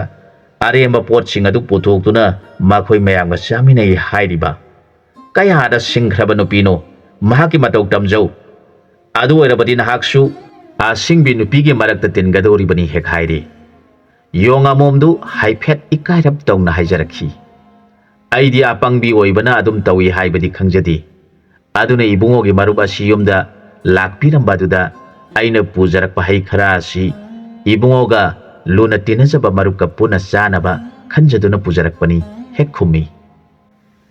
ꯑꯔꯦꯝꯕ ꯄꯣꯠꯁꯤꯡ ꯑꯗꯨ ꯄꯨꯊꯣꯛꯇꯨꯅ ꯃꯈꯣꯏ ꯃꯌꯥꯝꯒ ꯆꯥꯃꯤꯟꯅꯩ ꯍꯥꯏꯔꯤꯕ꯫ ꯀꯌꯥꯗ ꯁꯤꯡꯈ꯭ꯔꯕ ꯅꯨꯄꯤꯅꯣ? ꯃꯍꯥꯛꯀꯤ ꯃꯇꯧ ꯇꯝꯖꯧ꯫ ꯑꯗꯨ ꯑꯣꯏꯔꯕꯗꯤ ꯅꯍꯥꯛꯁꯨ ꯑꯁꯤꯡꯕꯤ ꯅꯨꯄꯤꯒꯤ ꯃꯔꯛꯇ ꯇꯤꯟꯒꯗꯧꯔꯤꯕꯅꯤ ꯍꯦꯛ ꯍꯥꯏꯔꯤ꯫ ꯌꯣꯡ ꯑꯃꯣꯝꯗꯨ ꯍꯥꯏꯐꯦꯠ ꯏꯀꯥꯏꯔꯞ ꯇꯧꯅ ꯍꯥꯏꯖꯔꯛꯈꯤ꯫ ꯑꯩꯗꯤ ꯑꯄꯪꯕꯤ ꯑꯣꯏꯕꯅ ꯑꯗꯨꯝ ꯇꯧꯏ ꯍꯥꯏꯕꯗꯤ ꯈꯪꯖꯗꯦ꯫ ꯑꯗꯨꯅ ꯏꯕꯨꯡꯉꯣꯒꯤ ꯃꯔꯨꯞ ꯑꯁꯤ ꯌꯨꯝꯗ ꯂꯥꯛꯄꯤꯔꯝꯕ ꯑꯗꯨꯗ ꯑꯩꯅ ꯄꯨꯖꯔꯛꯄ ꯍꯩ ꯈꯔ ꯑꯁꯤ ꯏꯕꯨꯡꯉꯣꯒ ꯂꯨꯅ ꯇꯤꯟꯅꯖꯕ ꯃꯔꯨꯞꯀ ꯄꯨꯟꯅ ꯆꯥꯅꯕ ꯈꯟꯖꯗꯨꯅ ꯄꯨꯖꯔꯛꯄꯅꯤ ꯍꯦꯛ ꯈꯨꯝꯃꯤ꯫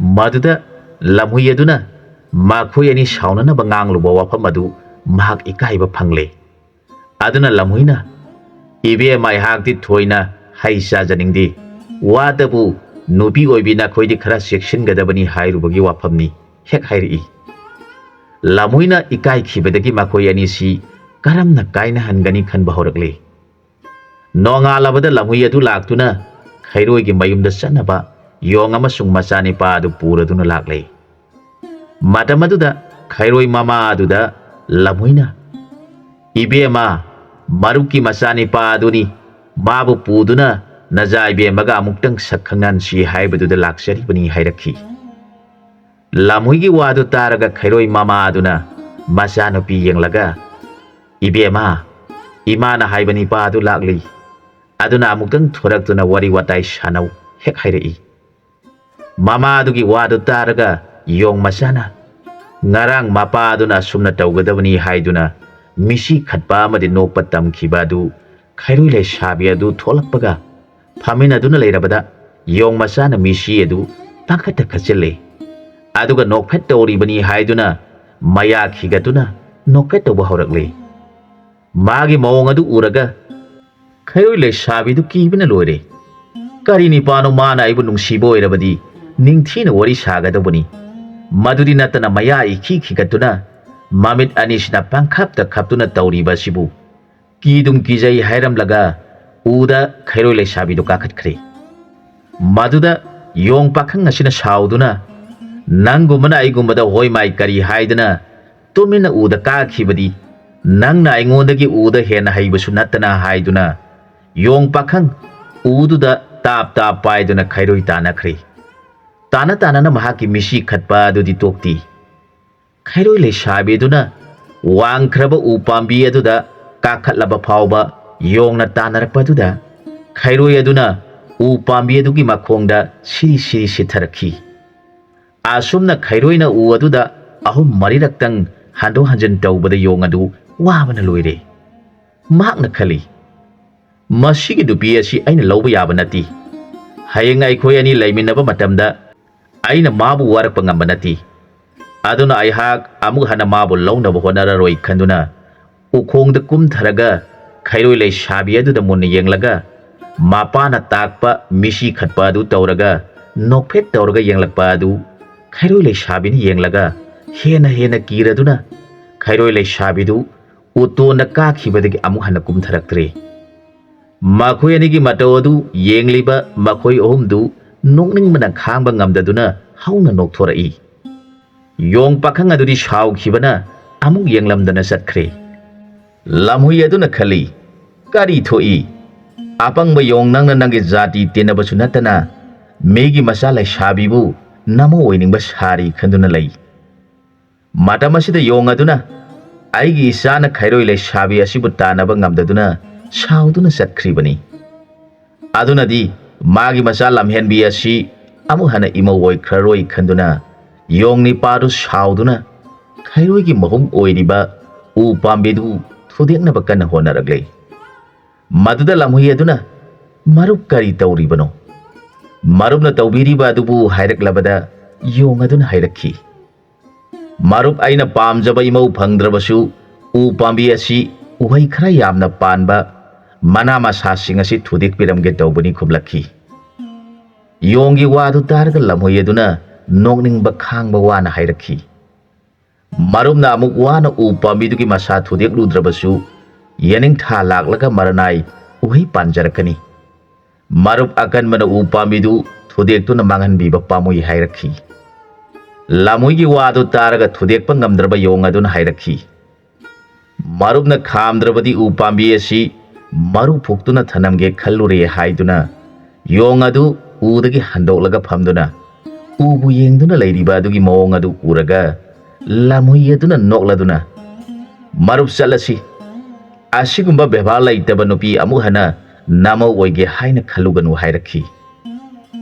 ꯃꯗꯨꯗ ꯂꯝꯍꯨꯏ ꯑꯗꯨꯅ ꯃꯈꯣꯏ ꯑꯅꯤ ꯁꯥꯎꯅꯅꯕ ꯉꯥꯡꯂꯨꯕ ꯋꯥꯐꯝ ꯑꯗꯨ ꯃꯍꯥꯛ ꯏꯀꯥꯏꯕ ꯐꯪꯂꯦ꯫ ꯑꯗꯨꯅ ꯂꯝꯍꯨꯏꯅ, "ꯏꯕꯦꯝꯃ, ꯑꯩꯍꯥꯛꯇꯤ ꯊꯣꯏꯅ ꯍꯩ ꯆꯥꯖꯅꯤꯡꯗꯦ꯫ ꯋꯥꯗꯕꯨ ꯅꯨꯄꯤ ꯑꯣꯏꯕꯤ ꯅꯈꯣꯏꯗꯤ ꯈꯔ ꯆꯦꯛꯁꯤꯟꯒꯗꯕꯅꯤ ꯍꯥꯏꯔꯨꯕꯒꯤ ꯋꯥꯐꯝꯅꯤ" ꯍꯦꯛ ꯍꯥꯏꯔꯛꯏ꯫ ꯂꯝꯍꯨꯏꯅ ꯏꯀꯥꯏꯈꯤꯕꯗꯒꯤ ꯃꯈꯣꯏ ꯑꯅꯤꯁꯤ ꯀꯔꯝꯅ ꯀꯥꯏꯅꯍꯟꯒꯅꯤ ꯈꯟꯕ ꯍꯧꯔꯛꯂꯦ꯫ ꯅꯣꯡꯉꯥꯜꯂꯕꯗ ꯂꯝꯍꯨꯏ ꯑꯗꯨ ꯂꯥꯛꯇꯨꯅ ꯈꯩꯔꯣꯏꯒꯤ ꯃꯌꯨꯝꯗ ꯆꯠꯅꯕ ꯌꯣꯡ ꯑꯃꯁꯨꯡ ꯃꯆꯥꯅꯤꯄꯥ ꯑꯗꯨ ꯄꯨꯔꯗꯨꯅ ꯂꯥꯛꯂꯦ꯫ ꯃꯇꯝ ꯑꯗꯨꯗ ꯈꯩꯔꯣꯏ ꯃꯃꯥ ꯑꯗꯨꯗ ꯂꯝꯍꯨꯏꯅ, "ꯏꯕꯦꯝꯃ, ꯃꯔꯨꯞꯀꯤ ꯃꯆꯥꯅꯤꯄꯥ ꯑꯗꯨꯅꯤ, ꯃꯥꯕꯨ ꯄꯨꯗꯨꯅ ꯅꯖꯥ ꯏꯕꯦꯝꯃꯒ ꯑꯃꯨꯛꯇꯪ ꯁꯛ ꯈꯪꯍꯟꯁꯤ ꯍꯥꯏꯕꯗꯨꯗ ꯂꯥꯛꯆꯔꯤꯕꯅꯤ" ꯍꯥꯏꯔꯛꯈꯤ꯫ ꯂꯝꯍꯨꯏꯒꯤ ꯋꯥꯗꯨ ꯇꯥꯔꯒ ꯈꯩꯔꯣꯏ ꯃꯃꯥ ꯑꯗꯨꯅ ꯃꯆꯥꯅꯨꯄꯤ ꯌꯦꯡꯂꯒ, "ꯏꯕꯦꯝꯃ, ꯏꯃꯥꯅ ꯍꯥꯏꯕ ꯅꯤꯄꯥ ꯑꯗꯨ ꯂꯥꯛꯂꯤ, ꯑꯗꯨꯅ ꯑꯃꯨꯛꯇꯪ ꯊꯣꯔꯛꯇꯨꯅ ꯋꯥꯔꯤ ꯋꯥꯇꯥꯏ ꯁꯥꯟꯅꯧ" ꯍꯦꯛ ꯍꯥꯏꯔꯛꯏ꯫ ꯃꯃꯥ ꯑꯗꯨꯒꯤ ꯋꯥꯗꯨ ꯇꯥꯔꯒ ꯌꯣꯡ ꯃꯆꯥꯅ, ꯉꯔꯥꯡ ꯃꯄꯥ ꯑꯗꯨꯅ ꯑꯁꯨꯝꯅ ꯇꯧꯒꯗꯕꯅꯤ ꯍꯥꯏꯗꯨꯅ ꯃꯤꯁꯤ ꯈꯠꯄ ꯑꯃꯗꯤ ꯅꯣꯛꯄ ꯇꯝꯈꯤꯕ ꯑꯗꯨ ꯈꯩꯔꯣꯏ ꯂꯩꯁꯥꯕꯤ ꯑꯗꯨ ꯊꯣꯛꯂꯛꯄꯒ ꯐꯝꯃꯤꯟꯅꯗꯨꯅ ꯂꯩꯔꯕꯗ ꯌꯣꯡ ꯃꯆꯥꯅ ꯃꯤꯁꯤ ꯑꯗꯨ ꯄꯥꯡꯈꯠꯇ ꯈꯠꯆꯤꯜꯂꯦ꯫ ꯑꯗꯨꯒ ꯅꯣꯛꯐꯦꯠ ꯇꯧꯔꯤꯕꯅꯤ ꯍꯥꯏꯗꯨꯅ ꯃꯌꯥ ꯈꯤꯒꯠꯇꯨꯅ ꯅꯣꯛꯐꯦꯠ ꯇꯧꯕ ꯍꯧꯔꯛꯂꯦ꯫ ꯃꯥꯒꯤ ꯃꯑꯣꯡ ꯑꯗꯨ ꯎꯔꯒ ꯈꯩꯔꯣꯏ ꯂꯩꯁꯥꯕꯤꯗꯨ ꯀꯤꯕꯅ ꯂꯣꯏꯔꯦ꯫ "ꯀꯔꯤ ꯅꯤꯄꯥꯅꯣ ꯃꯥꯅ ꯑꯩꯕꯨ ꯅꯨꯡꯁꯤꯕ ꯑꯣꯏꯔꯕꯗꯤ ꯅꯤꯡꯊꯤꯅ ꯋꯥꯔꯤ ꯁꯥꯒꯗꯧꯕꯅꯤ꯫ ꯃꯗꯨꯗꯤ ꯅꯠꯇꯅ ꯃꯌꯥ ꯏꯈꯤ ꯈꯤꯒꯠꯇꯨꯅ ꯃꯃꯤꯠ ꯑꯅꯤꯁꯤꯅ ꯄꯪꯈꯞꯇ ꯈꯞꯇꯨꯅ ꯇꯧꯔꯤꯕ ꯑꯁꯤꯕꯨ?" ꯀꯤꯗꯨꯝ ꯀꯤꯖꯩ ꯍꯥꯏꯔꯝꯂꯒ ꯎꯗ ꯈꯩꯔꯣꯏ ꯂꯩꯁꯥꯕꯤꯗꯨ ꯀꯥꯈꯠꯈ꯭ꯔꯦ꯫ ꯃꯗꯨꯗ ꯌꯣꯡ ꯄꯥꯈꯪ ꯑꯁꯤꯅ ꯁꯥꯎꯗꯨꯅ, "ꯅꯪꯒꯨꯝꯕꯅ ꯑꯩꯒꯨꯝꯕꯗ ꯍꯣꯏ ꯃꯥꯏ ꯀꯔꯤ ꯍꯥꯏꯗꯅ ꯇꯨꯃꯤꯟꯅ ꯎꯗ ꯀꯥꯈꯤꯕꯗꯤ? "ꯅꯪꯅ ꯑꯩꯉꯣꯟꯗꯒꯤ ꯎꯗ ꯍꯦꯟꯅ ꯍꯩꯕꯁꯨ ꯅꯠꯇꯅ" ꯍꯥꯏꯗꯨꯅ ꯌꯣꯡ ꯄꯥꯈꯪ ꯎꯗꯨꯗ ꯇꯥꯞ ꯇꯥꯞ ꯄꯥꯏꯗꯨꯅ ꯈꯩꯔꯣꯏ ꯇꯥꯟꯅꯈ꯭ꯔꯦ꯫ ꯇꯥꯟꯅ ꯇꯥꯟꯅꯅ ꯃꯍꯥꯛꯀꯤ ꯃꯤꯁꯤ ꯈꯠꯄ ꯑꯗꯨꯗꯤ ꯇꯣꯛꯇꯦ꯫ ꯈꯩꯔꯣꯏ ꯂꯩꯁꯥꯕꯤꯗꯨꯅ ꯋꯥꯡꯈ꯭ꯔꯕ ꯎ ꯄꯥꯝꯕꯤ ꯑꯗꯨꯗ ꯀꯥꯈꯠꯂꯕ ꯐꯥꯎꯕ ꯌꯣꯡꯅ ꯇꯥꯟꯅꯔꯛꯄ ꯑꯗꯨꯗ ꯈꯩꯔꯣꯏ ꯑꯗꯨꯅ ꯎ ꯄꯥꯝꯕꯤ ꯑꯗꯨꯒꯤ ꯃꯈꯣꯡꯗ ꯁꯤꯔꯤ ꯁꯤꯔꯤ ꯁꯤꯊꯔꯛꯈꯤ꯫ ꯑꯁꯨꯝꯅ ꯈꯩꯔꯣꯏꯅ ꯎ ꯑꯗꯨꯗ ꯑꯍꯨꯝ ꯃꯔꯤꯔꯛꯇꯪ ꯍꯟꯗꯣꯛ ꯍꯟꯖꯤꯟ ꯇꯧꯕꯗ ꯌꯣꯡ ꯑꯗꯨ ꯋꯥꯕꯅ ꯂꯣꯏꯔꯦ꯫ ꯃꯍꯥꯛꯅ ꯈꯜꯂꯤ, "ꯃꯁꯤꯒꯤ ꯅꯨꯄꯤ ꯑꯁꯤ ꯑꯩꯅ ꯂꯧꯕ ꯌꯥꯕ ꯅꯠꯇꯦ꯫ ꯍꯌꯦꯡ ꯑꯩꯈꯣꯏ ꯑꯅꯤ ꯂꯩꯃꯤꯟꯅꯕ ꯃꯇꯝꯗ ꯑꯩꯅ ꯃꯥꯕꯨ ꯋꯥꯔꯛꯄ ꯉꯝꯕ ꯅꯠꯇꯦ꯫ ꯑꯗꯨꯅ ꯑꯩꯍꯥꯛ ꯑꯃꯨꯛ ꯍꯟꯅ ꯃꯥꯕꯨ ꯂꯧꯅꯕ ꯍꯣꯠꯅꯔꯔꯣꯏ" ꯈꯟꯗꯨꯅ ꯎꯈꯣꯡꯗ ꯀꯨꯝꯊꯔꯒ ꯈꯩꯔꯣꯏ ꯂꯩꯁꯥꯕꯤ ꯑꯗꯨꯗ ꯃꯨꯟꯅ ꯌꯦꯡꯂꯒ ꯃꯄꯥꯅ ꯇꯥꯛꯄ ꯃꯤꯁꯤ ꯈꯠꯄ ꯑꯗꯨ ꯇꯧꯔꯒ ꯅꯣꯛꯐꯦꯠ ꯇꯧꯔꯒ ꯌꯦꯡꯂꯛꯄ ꯑꯗꯨ ꯈꯩꯔꯣꯏ ꯂꯩꯁꯥꯕꯤꯅ ꯌꯦꯡꯂꯒ ꯍꯦꯟꯅ ꯍꯦꯟꯅ ꯀꯤꯔꯗꯨꯅ ꯈꯩꯔꯣꯏ ꯂꯩꯁꯥꯕꯤꯗꯨ ꯎꯇꯣꯟꯗ ꯀꯥꯈꯤꯕꯗꯒꯤ ꯑꯃꯨꯛ ꯍꯟꯅ ꯀꯨꯝꯊꯔꯛꯇ꯭ꯔꯦ꯫ ꯃꯈꯣꯏ ꯑꯅꯤꯒꯤ ꯃꯇꯧ ꯑꯗꯨ ꯌꯦꯡꯂꯤꯕ ꯃꯈꯣꯏ ꯑꯍꯨꯝꯗꯨ ꯅꯣꯛꯅꯤꯡꯕꯅ ꯈꯥꯡꯕ ꯉꯝꯗꯗꯨꯅ ꯍꯧꯅ ꯅꯣꯛꯊꯣꯔꯛꯏ꯫ ꯌꯣꯡ ꯄꯥꯈꯪ ꯑꯗꯨꯗꯤ ꯁꯥꯎꯈꯤꯕꯅ ꯑꯃꯨꯛ ꯌꯦꯡꯂꯝꯗꯅ ꯆꯠꯈ꯭ꯔꯦ꯫ ꯂꯝꯍꯨꯏ ꯑꯗꯨꯅ ꯈꯜꯂꯤ, "ꯀꯔꯤ ꯊꯣꯛꯏ? ꯑꯄꯪꯕ ꯌꯣꯡ, ꯅꯪꯅ ꯅꯪꯒꯤ ꯖꯥꯇꯤ ꯇꯤꯟꯅꯕꯁꯨ ꯅꯠꯇꯅ ꯃꯤꯒꯤ ꯃꯆꯥ ꯂꯩꯁꯥꯕꯤꯕꯨ ꯅꯃꯧ ꯑꯣꯏꯅꯤꯡꯕ ꯁꯥꯔꯤ" ꯈꯟꯗꯨꯅ ꯂꯩ꯫ ꯃꯇꯝ ꯑꯁꯤꯗ ꯌꯣꯡ ꯑꯗꯨꯅ, "ꯑꯩꯒꯤ ꯏꯆꯥꯅ ꯈꯩꯔꯣꯏ ꯂꯩꯁꯥꯕꯤ ꯑꯁꯤꯕꯨ ꯇꯥꯟꯅꯕ ꯉꯝꯗꯗꯨꯅ ꯁꯥꯎꯗꯨꯅ ꯆꯠꯈ꯭ꯔꯤꯕꯅꯤ꯫ ꯑꯗꯨꯅꯗꯤ ꯃꯥꯒꯤ ꯃꯆꯥ ꯂꯝꯍꯦꯟꯕꯤ ꯑꯁꯤ ꯑꯃꯨꯛ ꯍꯟꯅ ꯏꯃꯧ ꯑꯣꯏꯈ꯭ꯔꯔꯣꯏ" ꯈꯟꯗꯨꯅ ꯌꯣꯡ ꯅꯤꯄꯥꯗꯨ ꯁꯥꯎꯗꯨꯅ ꯈꯩꯔꯣꯏꯒꯤ ꯃꯍꯨꯝ ꯑꯣꯏꯔꯤꯕ ꯎ ꯄꯥꯝꯕꯤꯗꯨ ꯊꯨꯗꯦꯛꯅꯕ ꯀꯟꯅ ꯍꯣꯠꯅꯔꯛꯂꯦ꯫ ꯃꯗꯨꯗ ꯂꯝꯍꯨꯏ ꯑꯗꯨꯅ, "ꯃꯔꯨꯞ, ꯀꯔꯤ ꯇꯧꯔꯤꯕꯅꯣ?" ꯃꯔꯨꯞꯅ ꯇꯧꯕꯤꯔꯤꯕ ꯑꯗꯨꯕꯨ ꯍꯥꯏꯔꯛꯂꯕꯗ ꯌꯣꯡ ꯑꯗꯨꯅ ꯍꯥꯏꯔꯛꯈꯤ, "ꯃꯔꯨꯞ, ꯑꯩꯅ ꯄꯥꯝꯖꯕ ꯏꯃꯧ ꯐꯪꯗ꯭ꯔꯕꯁꯨ ꯎ ꯄꯥꯝꯕꯤ ꯑꯁꯤ ꯎꯍꯩ ꯈꯔ ꯌꯥꯝꯅ ꯄꯥꯟꯕ ꯃꯅꯥ ꯃꯁꯥꯁꯤꯡ ꯑꯁꯤ ꯊꯨꯗꯦꯛꯄꯤꯔꯝꯒꯦ ꯇꯧꯕꯅꯤ" ꯈꯨꯝꯂꯛꯈꯤ꯫ ꯌꯣꯡꯒꯤ ꯋꯥꯗꯨ ꯇꯥꯔꯒ ꯂꯝꯍꯨꯏ ꯑꯗꯨꯅ ꯅꯣꯛꯅꯤꯡꯕ ꯈꯥꯡꯕ ꯋꯥꯅ ꯍꯥꯏꯔꯛꯈꯤ, "ꯃꯔꯨꯞꯅ ꯑꯃꯨꯛ ꯋꯥꯅ ꯎ ꯄꯥꯝꯕꯤꯗꯨꯒꯤ ꯃꯁꯥ ꯊꯨꯗꯦꯛꯂꯨꯗ꯭ꯔꯕꯁꯨ ꯌꯦꯅꯤꯡꯊꯥ ꯂꯥꯛꯂꯒ ꯃꯔꯅꯥꯏ ꯎꯍꯩ ꯄꯥꯟꯖꯔꯛꯀꯅꯤ꯫ ꯃꯔꯨꯞ, ꯑꯀꯟꯕꯅ ꯎ ꯄꯥꯝꯕꯤꯗꯨ ꯊꯨꯗꯦꯛꯇꯨꯅ ꯃꯥꯡꯍꯟꯕꯤꯕ ꯄꯥꯝꯃꯨꯏ" ꯍꯥꯏꯔꯛꯈꯤ꯫ ꯂꯝꯍꯨꯏꯒꯤ ꯋꯥꯗꯨ ꯇꯥꯔꯒ ꯊꯨꯗꯦꯛꯄ ꯉꯝꯗ꯭ꯔꯕ ꯌꯣꯡ ꯑꯗꯨꯅ ꯍꯥꯏꯔꯛꯈꯤ, ꯃꯔꯨꯞꯅ ꯈꯥꯝꯗ꯭ꯔꯕꯗꯤ ꯎ ꯄꯥꯝꯕꯤ ꯑꯁꯤ ꯃꯔꯨ ꯐꯨꯛꯇꯨꯅ ꯊꯅꯝꯒꯦ ꯈꯜꯂꯨꯔꯦ ꯍꯥꯏꯗꯨꯅ ꯌꯣꯡ ꯑꯗꯨ ꯎꯗꯒꯤ ꯍꯟꯗꯣꯛꯂꯒ ꯐꯝꯗꯨꯅ ꯎꯕꯨ ꯌꯦꯡꯗꯨꯅ ꯂꯩꯔꯤꯕ ꯑꯗꯨꯒꯤ ꯃꯑꯣꯡ ꯑꯗꯨ ꯎꯔꯒ ꯂꯝꯍꯨꯏ ꯑꯗꯨꯅ ꯅꯣꯛꯂꯗꯨꯅ, "ꯃꯔꯨꯞ ꯆꯠꯂꯁꯤ, ꯑꯁꯤꯒꯨꯝꯕ ꯕꯦꯕꯥꯔ ꯂꯩꯇꯕ ꯅꯨꯄꯤ ꯑꯃꯨꯛ ꯍꯟꯅ ꯅꯃꯧ ꯑꯣꯏꯒꯦ ꯍꯥꯏꯅ ꯈꯜꯂꯨꯒꯅꯨ" ꯍꯥꯏꯔꯛꯈꯤ꯫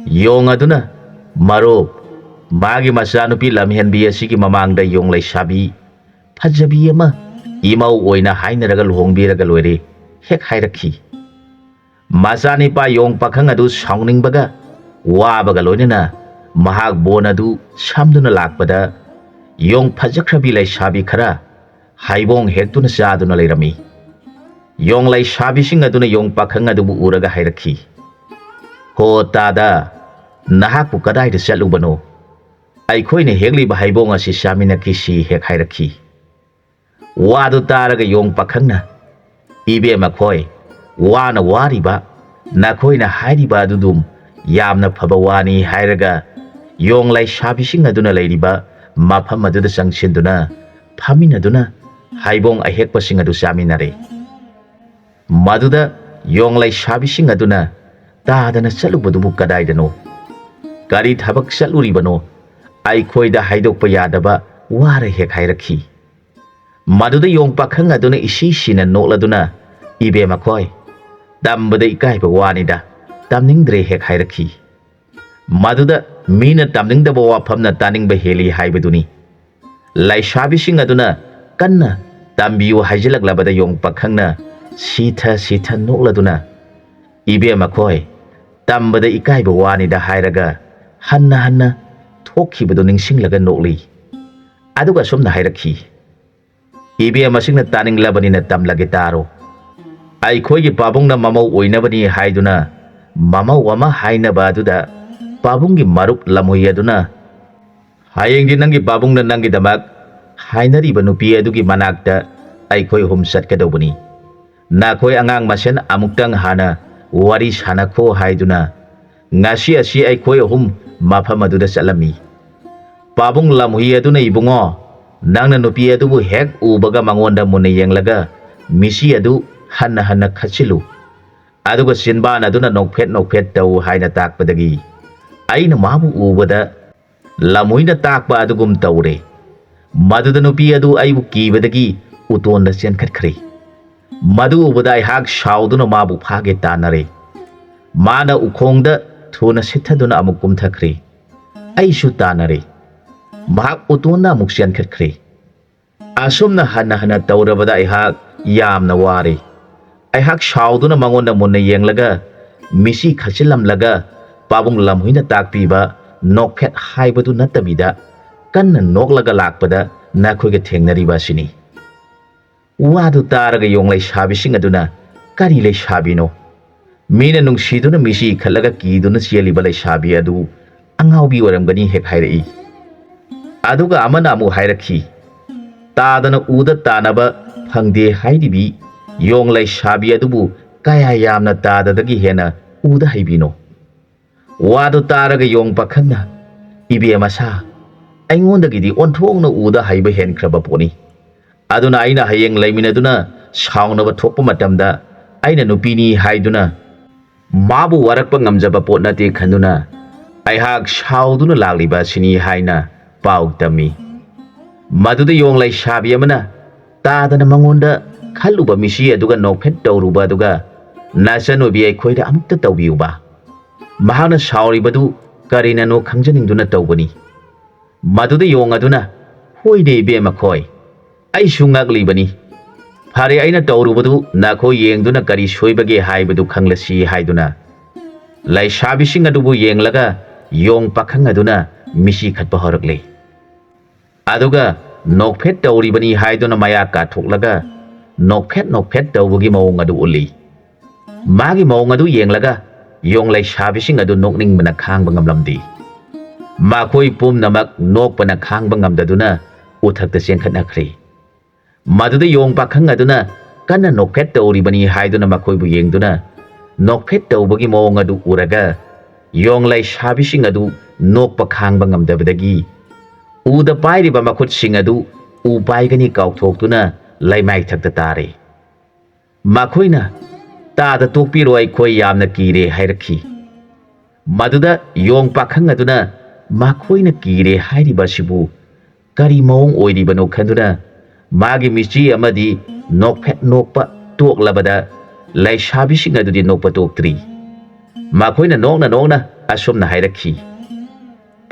ꯌꯣꯡ ꯑꯗꯨꯅ, "ꯃꯔꯨꯞ, ꯃꯥꯒꯤ ꯃꯆꯥꯅꯨꯄꯤ ꯂꯝꯍꯦꯟꯕꯤ ꯑꯁꯤꯒꯤ ꯃꯃꯥꯡꯗ ꯌꯣꯡ ꯂꯩꯁꯥꯕꯤ ꯐꯖꯕꯤ ꯑꯃ ꯏꯃꯧ ꯑꯣꯏꯅ ꯍꯥꯏꯅꯔꯒ ꯂꯨꯍꯣꯡꯕꯤꯔꯒ ꯂꯣꯏꯔꯦ" ꯍꯦꯛ ꯍꯥꯏꯔꯛꯈꯤ꯫ ꯃꯆꯥꯅꯤꯄꯥ ꯌꯣꯡ ꯄꯥꯈꯪ ꯑꯗꯨ ꯁꯥꯎꯅꯤꯡꯕꯒ ꯋꯥꯕꯒ ꯂꯣꯏꯅꯅ ꯃꯍꯥꯛ ꯕꯣꯟ ꯑꯗꯨ ꯁꯝꯗꯨꯅ ꯂꯥꯛꯄꯗ ꯌꯣꯡ ꯐꯖꯈ꯭ꯔꯕꯤ ꯂꯩꯁꯥꯕꯤ ꯈꯔ ꯍꯩꯕꯣꯡ ꯍꯦꯛꯇꯨꯅ ꯆꯥꯗꯨꯅ ꯂꯩꯔꯝꯃꯤ꯫ ꯌꯣꯡ ꯂꯩꯁꯥꯕꯤꯁꯤꯡ ꯑꯗꯨꯅ ꯌꯣꯡ ꯄꯥꯈꯪ ꯑꯗꯨꯕꯨ ꯎꯔꯒ ꯍꯥꯏꯔꯛꯈꯤ, "ꯍꯣ ꯇꯥꯗ, ꯅꯍꯥꯛꯄꯨ ꯀꯗꯥꯏꯗ ꯆꯠꯂꯨꯕꯅꯣ? ꯑꯩꯈꯣꯏꯅ ꯍꯦꯛꯂꯤꯕ ꯍꯩꯕꯣꯡ ꯑꯁꯤ ꯆꯥꯃꯤꯟꯅꯈꯤꯁꯤ" ꯍꯦꯛ ꯍꯥꯏꯔꯛꯈꯤ꯫ ꯋꯥꯗꯨ ꯇꯥꯔꯒ ꯌꯣꯡ ꯄꯥꯈꯪꯅ, "ꯏꯕꯦꯝꯃ ꯈꯣꯏ, ꯋꯥꯅ ꯋꯥꯔꯤꯕ ꯅꯈꯣꯏꯅ ꯍꯥꯏꯔꯤꯕ ꯑꯗꯨꯗꯨꯝ ꯌꯥꯝꯅ ꯐꯕ ꯋꯥꯅꯤ" ꯍꯥꯏꯔꯒ ꯌꯣꯡ ꯂꯩꯁꯥꯕꯤꯁꯤꯡ ꯑꯗꯨꯅ ꯂꯩꯔꯤꯕ ꯃꯐꯝ ꯑꯗꯨꯗ ꯆꯪꯁꯤꯟꯗꯨꯅ ꯐꯝꯃꯤꯟꯅꯗꯨꯅ ꯍꯩꯕꯣꯡ ꯑꯍꯦꯛꯄꯁꯤꯡ ꯑꯗꯨ ꯆꯥꯃꯤꯟꯅꯔꯦ꯫ ꯃꯗꯨꯗ ꯌꯣꯡ ꯂꯩꯁꯥꯕꯤꯁꯤꯡ ꯑꯗꯨꯅ, "ꯇꯥꯗꯅ ꯆꯠꯂꯨꯕꯗꯨꯕꯨ ꯀꯗꯥꯏꯗꯅꯣ? ꯀꯔꯤ ꯊꯕꯛ ꯆꯠꯂꯨꯔꯤꯕꯅꯣ? ꯑꯩꯈꯣꯏꯗ ꯍꯥꯏꯗꯣꯛꯄ ꯌꯥꯗꯕ ꯋꯥꯔ" ꯍꯦꯛ ꯍꯥꯏꯔꯛꯈꯤ꯫ ꯃꯗꯨꯗ ꯌꯣꯡ ꯄꯥꯈꯪ ꯑꯗꯨꯅ ꯏꯁꯤ ꯁꯤꯅ ꯅꯣꯛꯂꯗꯨꯅ, "ꯏꯕꯦꯝꯃ ꯈꯣꯏ, ꯇꯝꯕꯗ ꯏꯀꯥꯏꯕ ꯋꯥꯅꯤꯗ, ꯇꯝꯅꯤꯡꯗ꯭ꯔꯦ" ꯍꯦꯛ ꯍꯥꯏꯔꯛꯈꯤ꯫ ꯃꯗꯨꯗ ꯃꯤꯅ ꯇꯝꯅꯤꯡꯗꯕ ꯋꯥꯐꯝꯅ ꯇꯥꯅꯤꯡꯕ ꯍꯦꯜꯂꯤ ꯍꯥꯏꯕꯗꯨꯅꯤ꯫ ꯂꯩꯁꯥꯕꯤꯁꯤꯡ ꯑꯗꯨꯅ ꯀꯟꯅ ꯇꯝꯕꯤꯌꯨ ꯍꯥꯏꯖꯤꯜꯂꯛꯂꯕꯗ ꯌꯣꯡ ꯄꯥꯈꯪꯅ ꯁꯤꯊ ꯁꯤꯊ ꯅꯣꯛꯂꯗꯨꯅ, "ꯏꯕꯦꯝꯃ ꯈꯣꯏ, ꯇꯝꯕꯗ ꯏꯀꯥꯏꯕ ꯋꯥꯅꯤꯗ" ꯍꯥꯏꯔꯒ ꯍꯟꯅ ꯍꯟꯅ ꯊꯣꯛꯈꯤꯕꯗꯨ ꯅꯤꯡꯁꯤꯡꯂꯒ ꯅꯣꯛꯂꯤ꯫ ꯑꯗꯨꯒ ꯑꯁꯨꯝꯅ ꯍꯥꯏꯔꯛꯈꯤ, "ꯏꯕꯦꯝꯃꯁꯤꯡꯅ ꯇꯥꯅꯤꯡꯂꯕꯅꯤꯅ ꯇꯝꯂꯒꯦ ꯇꯥꯔꯣ꯫ ꯑꯩꯈꯣꯏꯒꯤ ꯄꯥꯕꯨꯡꯅ ꯃꯃꯧ ꯑꯣꯏꯅꯕꯅꯤ ꯍꯥꯏꯗꯨꯅ ꯃꯃꯧ ꯑꯃ ꯍꯥꯏꯅꯕ ꯑꯗꯨꯗ ꯄꯥꯕꯨꯡꯒꯤ ꯃꯔꯨꯞ ꯂꯝꯍꯨꯏ ꯑꯗꯨꯅ ꯍꯌꯦꯡꯗꯤ ꯅꯪꯒꯤ ꯄꯥꯕꯨꯡꯅ ꯅꯪꯒꯤꯗꯃꯛ ꯍꯥꯏꯅꯔꯤꯕ ꯅꯨꯄꯤ ꯑꯗꯨꯒꯤ ꯃꯅꯥꯛꯇ ꯑꯩꯈꯣꯏ ꯑꯍꯨꯝ ꯆꯠꯀꯗꯧꯕꯅꯤ꯫ ꯅꯈꯣꯏ ꯑꯉꯥꯡ ꯃꯁꯦꯟ ꯑꯃꯨꯛꯇꯪ ꯍꯥꯟꯅ ꯋꯥꯔꯤ ꯁꯥꯟꯅꯈꯣ" ꯍꯥꯏꯗꯨꯅ ꯉꯁꯤ ꯑꯁꯤ ꯑꯩꯈꯣꯏ ꯑꯍꯨꯝ ꯃꯐꯝ ꯑꯗꯨꯗ ꯆꯠꯂꯝꯃꯤ꯫ ꯄꯥꯕꯨꯡ ꯂꯝꯍꯨꯏ ꯑꯗꯨꯅ, "ꯏꯕꯨꯡꯉꯣ, ꯅꯪꯅ ꯅꯨꯄꯤ ꯑꯗꯨꯕꯨ ꯍꯦꯛ ꯎꯕꯒ ꯃꯉꯣꯟꯗ ꯃꯨꯟꯅ ꯌꯦꯡꯂꯒ ꯃꯤꯁꯤ ꯑꯗꯨ ꯍꯟꯅ ꯍꯟꯅ ꯈꯠꯆꯤꯜꯂꯨ꯫ ꯑꯗꯨꯒ ꯆꯤꯟꯕꯥꯟ ꯑꯗꯨꯅ ꯅꯣꯛꯐꯦꯠ ꯅꯣꯛꯐꯦꯠ ꯇꯧ ꯍꯥꯏꯅ ꯇꯥꯛꯄꯗꯒꯤ ꯑꯩꯅ ꯃꯥꯕꯨ ꯎꯕꯗ ꯂꯝꯍꯨꯏꯅ ꯇꯥꯛꯄ ꯑꯗꯨꯒꯨꯝ ꯇꯧꯔꯦ꯫ ꯃꯗꯨꯗ ꯅꯨꯄꯤ ꯑꯗꯨ ꯑꯩꯕꯨ ꯀꯤꯕꯗꯒꯤ ꯎꯇꯣꯟꯗ ꯆꯦꯟꯈꯠꯈ꯭ꯔꯦ꯫ ꯃꯗꯨ ꯎꯕꯗ ꯑꯩꯍꯥꯛ ꯁꯥꯎꯗꯨꯅ ꯃꯥꯕꯨ ꯐꯥꯒꯦ ꯇꯥꯟꯅꯔꯦ꯫ ꯃꯥꯅ ꯎꯈꯣꯡꯗ ꯊꯨꯅ ꯁꯤꯠꯊꯗꯨꯅ ꯑꯃꯨꯛ ꯀꯨꯝꯊꯈ꯭ꯔꯦ꯫ ꯑꯩꯁꯨ ꯇꯥꯟꯅꯔꯦ꯫ ꯃꯍꯥꯛ ꯎꯇꯣꯟꯗ ꯑꯃꯨꯛ ꯆꯦꯟꯈꯠꯈ꯭ꯔꯦ꯫ ꯑꯁꯨꯝꯅ ꯍꯟꯅ ꯍꯟꯅ ꯇꯧꯔꯕꯗ ꯑꯩꯍꯥꯛ ꯌꯥꯝꯅ ꯋꯥꯔꯦ꯫ ꯑꯩꯍꯥꯛ ꯁꯥꯎꯗꯨꯅ ꯃꯉꯣꯟꯗ ꯃꯨꯟꯅ ꯌꯦꯡꯂꯒ ꯃꯤꯁꯤ ꯈꯠꯆꯤꯜꯂꯝꯂꯒ ꯄꯥꯕꯨꯡ ꯂꯝꯍꯨꯏꯅ ꯇꯥꯛꯄꯤꯕ ꯅꯣꯛꯐꯦꯠ ꯍꯥꯏꯕꯗꯨ ꯅꯠꯇꯕꯤꯗ ꯀꯟꯅ ꯅꯣꯛꯂꯒ ꯂꯥꯛꯄꯗ ꯅꯈꯣꯏꯒ ꯊꯦꯡꯅꯔꯤꯕ ꯑꯁꯤꯅꯤ꯫ ꯋꯥꯗꯨ ꯇꯥꯔꯒ ꯌꯣꯡ ꯂꯩꯁꯥꯕꯤꯁꯤꯡ ꯑꯗꯨꯅ ꯀꯔꯤ ꯂꯩꯁꯥꯕꯤꯅꯣ? ꯃꯤꯅ ꯅꯨꯡꯁꯤꯗꯨꯅ ꯃꯤꯁꯤ ꯈꯠꯂꯒ ꯀꯤꯗꯨꯅ ꯆꯦꯜꯂꯤꯕ ꯂꯩꯁꯥꯕꯤ ꯑꯗꯨ ꯑꯉꯥꯎꯕꯤ ꯑꯣꯏꯔꯝꯒꯅꯤ ꯍꯦꯛ ꯍꯥꯏꯔꯛꯏ꯫ ꯑꯗꯨꯒ ꯑꯃꯅ ꯑꯃꯨꯛ ꯍꯥꯏꯔꯛꯈꯤ, ꯇꯥꯗꯅ ꯎꯗ ꯇꯥꯅꯕ ꯐꯪꯗꯦ ꯍꯥꯏꯔꯤꯕꯤ ꯌꯣꯡ ꯂꯩꯁꯥꯕꯤ ꯑꯗꯨꯕꯨ ꯀꯌꯥ ꯌꯥꯝꯅ ꯇꯥꯗꯗꯒꯤ ꯍꯦꯟꯅ ꯎꯗ ꯍꯩꯕꯤꯅꯣ? ꯋꯥꯗꯨ ꯇꯥꯔꯒ ꯌꯣꯡ ꯄꯥꯈꯪꯅ, ꯏꯕꯦꯝꯃ ꯁꯥ, ꯑꯩꯉꯣꯟꯗꯒꯤꯗꯤ ꯑꯣꯟꯊꯣꯛꯅ ꯎꯗ ꯍꯩꯕ ꯍꯦꯟꯈ꯭ꯔꯕ ꯄꯣꯠꯅꯤ꯫ ꯑꯗꯨꯅ ꯑꯩꯅ ꯍꯌꯦꯡ ꯂꯩꯃꯤꯟꯅꯗꯨꯅ ꯁꯥꯎꯅꯕ ꯊꯣꯛꯄ ꯃꯇꯝꯗ ꯑꯩꯅ ꯅꯨꯄꯤꯅꯤ ꯍꯥꯏꯗꯨꯅ ꯃꯥꯕꯨ ꯋꯥꯔꯛꯄ ꯉꯝꯖꯕ ꯄꯣꯠ ꯅꯠꯇꯦ ꯈꯟꯗꯨꯅ ꯑꯩꯍꯥꯛ ꯁꯥꯎꯗꯨꯅ ꯂꯥꯛꯂꯤꯕ ꯑꯁꯤꯅꯤ ꯍꯥꯏꯅ ꯄꯥꯎ ꯇꯝꯃꯤ꯫ ꯃꯗꯨꯗ ꯌꯣꯡ ꯂꯩꯁꯥꯕꯤ ꯑꯃꯅ ꯇꯥꯗꯅ ꯃꯉꯣꯟꯗ ꯈꯜꯂꯨꯕ ꯃꯤꯁꯤ ꯑꯗꯨꯒ ꯅꯣꯛꯐꯦꯠ ꯇꯧꯔꯨꯕ ꯑꯗꯨꯒ ꯅꯆꯟꯅꯨꯄꯤ ꯑꯩꯈꯣꯏꯗ ꯑꯃꯨꯛꯇ ꯇꯧꯕꯤꯌꯨꯕ꯫ ꯃꯍꯥꯛꯅ ꯁꯥꯎꯔꯤꯕꯗꯨ ꯀꯔꯤꯅꯅꯣ ꯈꯪꯖꯅꯤꯡꯗꯨꯅ ꯇꯧꯕꯅꯤ꯫ ꯃꯗꯨꯗ ꯌꯣꯡ ꯑꯗꯨꯅ, ꯍꯣꯏꯅꯦ ꯏꯕꯦꯝꯃ ꯈꯣꯏ, ꯑꯩꯁꯨ ꯉꯛꯂꯤꯕꯅꯤ꯫ ꯐꯔꯦ, ꯑꯩꯅ ꯇꯧꯔꯨꯕꯗꯨ ꯅꯈꯣꯏ ꯌꯦꯡꯗꯨꯅ ꯀꯔꯤ ꯁꯣꯏꯕꯒꯦ ꯍꯥꯏꯕꯗꯨ ꯈꯪꯂꯁꯤ ꯍꯥꯏꯗꯨꯅ ꯂꯩꯁꯥꯕꯤꯁꯤꯡ ꯑꯗꯨꯕꯨ ꯌꯦꯡꯂꯒ ꯌꯣꯡ ꯄꯥꯈꯪ ꯑꯗꯨꯅ ꯃꯤꯁꯤ ꯈꯠꯄ ꯍꯧꯔꯛꯂꯦ꯫ ꯑꯗꯨꯒ ꯅꯣꯛꯐꯦꯠ ꯇꯧꯔꯤꯕꯅꯤ ꯍꯥꯏꯗꯨꯅ ꯃꯌꯥ ꯀꯥꯊꯣꯛꯂꯒ ꯅꯣꯛꯐꯦꯠ ꯅꯣꯛꯐꯦꯠ ꯇꯧꯕꯒꯤ ꯃꯑꯣꯡ ꯑꯗꯨ ꯎꯠꯂꯤ꯫ ꯃꯥꯒꯤ ꯃꯑꯣꯡ ꯑꯗꯨ ꯌꯦꯡꯂꯒ ꯌꯣꯡ ꯂꯩꯁꯥꯕꯤꯁꯤꯡ ꯑꯗꯨ ꯅꯣꯛꯅꯤꯡꯕꯅ ꯈꯥꯡꯕ ꯉꯝꯂꯝꯗꯦ꯫ ꯃꯈꯣꯏ ꯄꯨꯝꯅꯃꯛ ꯅꯣꯛꯄꯅ ꯈꯥꯡꯕ ꯉꯝꯗꯗꯨꯅ ꯎꯊꯛꯇ ꯆꯦꯟꯈꯠꯅꯈ꯭ꯔꯦ꯫ ꯃꯗꯨꯗ ꯌꯣꯡ ꯄꯥꯈꯪ ꯑꯗꯨꯅ ꯀꯟꯅ ꯅꯣꯛꯐꯦꯠ ꯇꯧꯔꯤꯕꯅꯤ ꯍꯥꯏꯗꯨꯅ ꯃꯈꯣꯏꯕꯨ ꯌꯦꯡꯗꯨꯅ ꯅꯣꯛꯐꯦꯠ ꯇꯧꯕꯒꯤ ꯃꯑꯣꯡ ꯑꯗꯨ ꯎꯔꯒ ꯌꯣꯡ ꯂꯩꯁꯥꯕꯤꯁꯤꯡ ꯑꯗꯨ ꯅꯣꯛꯄ ꯈꯥꯡꯕ ꯉꯝꯗꯕꯗꯒꯤ ꯎꯗ ꯄꯥꯏꯔꯤꯕ ꯃꯈꯨꯠꯁꯤꯡ ꯑꯗꯨ ꯎ ꯄꯥꯏꯒꯅꯤ ꯀꯥꯎꯊꯣꯛꯇꯨꯅ ꯂꯩꯃꯥꯏꯊꯛꯇ ꯇꯥꯔꯦ꯫ ꯃꯈꯣꯏꯅ "ꯇꯥꯗ ꯇꯣꯛꯄꯤꯔꯣ, ꯑꯩꯈꯣꯏ ꯌꯥꯝꯅ ꯀꯤꯔꯦ" ꯍꯥꯏꯔꯛꯈꯤ꯫ ꯃꯗꯨꯗ ꯌꯣꯡ ꯄꯥꯈꯪ ꯑꯗꯨꯅ ꯃꯈꯣꯏꯅ ꯀꯤꯔꯦ ꯍꯥꯏꯔꯤꯕ ꯑꯁꯤꯕꯨ ꯀꯔꯤ ꯃꯑꯣꯡ ꯑꯣꯏꯔꯤꯕꯅꯣ ꯈꯟꯗꯨꯅ ꯃꯥꯒꯤ ꯃꯤꯆꯤ ꯑꯃꯗꯤ ꯅꯣꯛꯐꯦꯠ ꯅꯣꯛꯄ ꯇꯣꯛꯂꯕꯗ ꯂꯩꯁꯥꯕꯤꯁꯤꯡ ꯑꯗꯨꯗꯤ ꯅꯣꯛꯄ ꯇꯣꯛꯇ꯭ꯔꯤ꯫ ꯃꯈꯣꯏꯅ ꯅꯣꯛꯅ ꯅꯣꯛꯅ ꯑꯁꯨꯝꯅ ꯍꯥꯏꯔꯛꯈꯤ,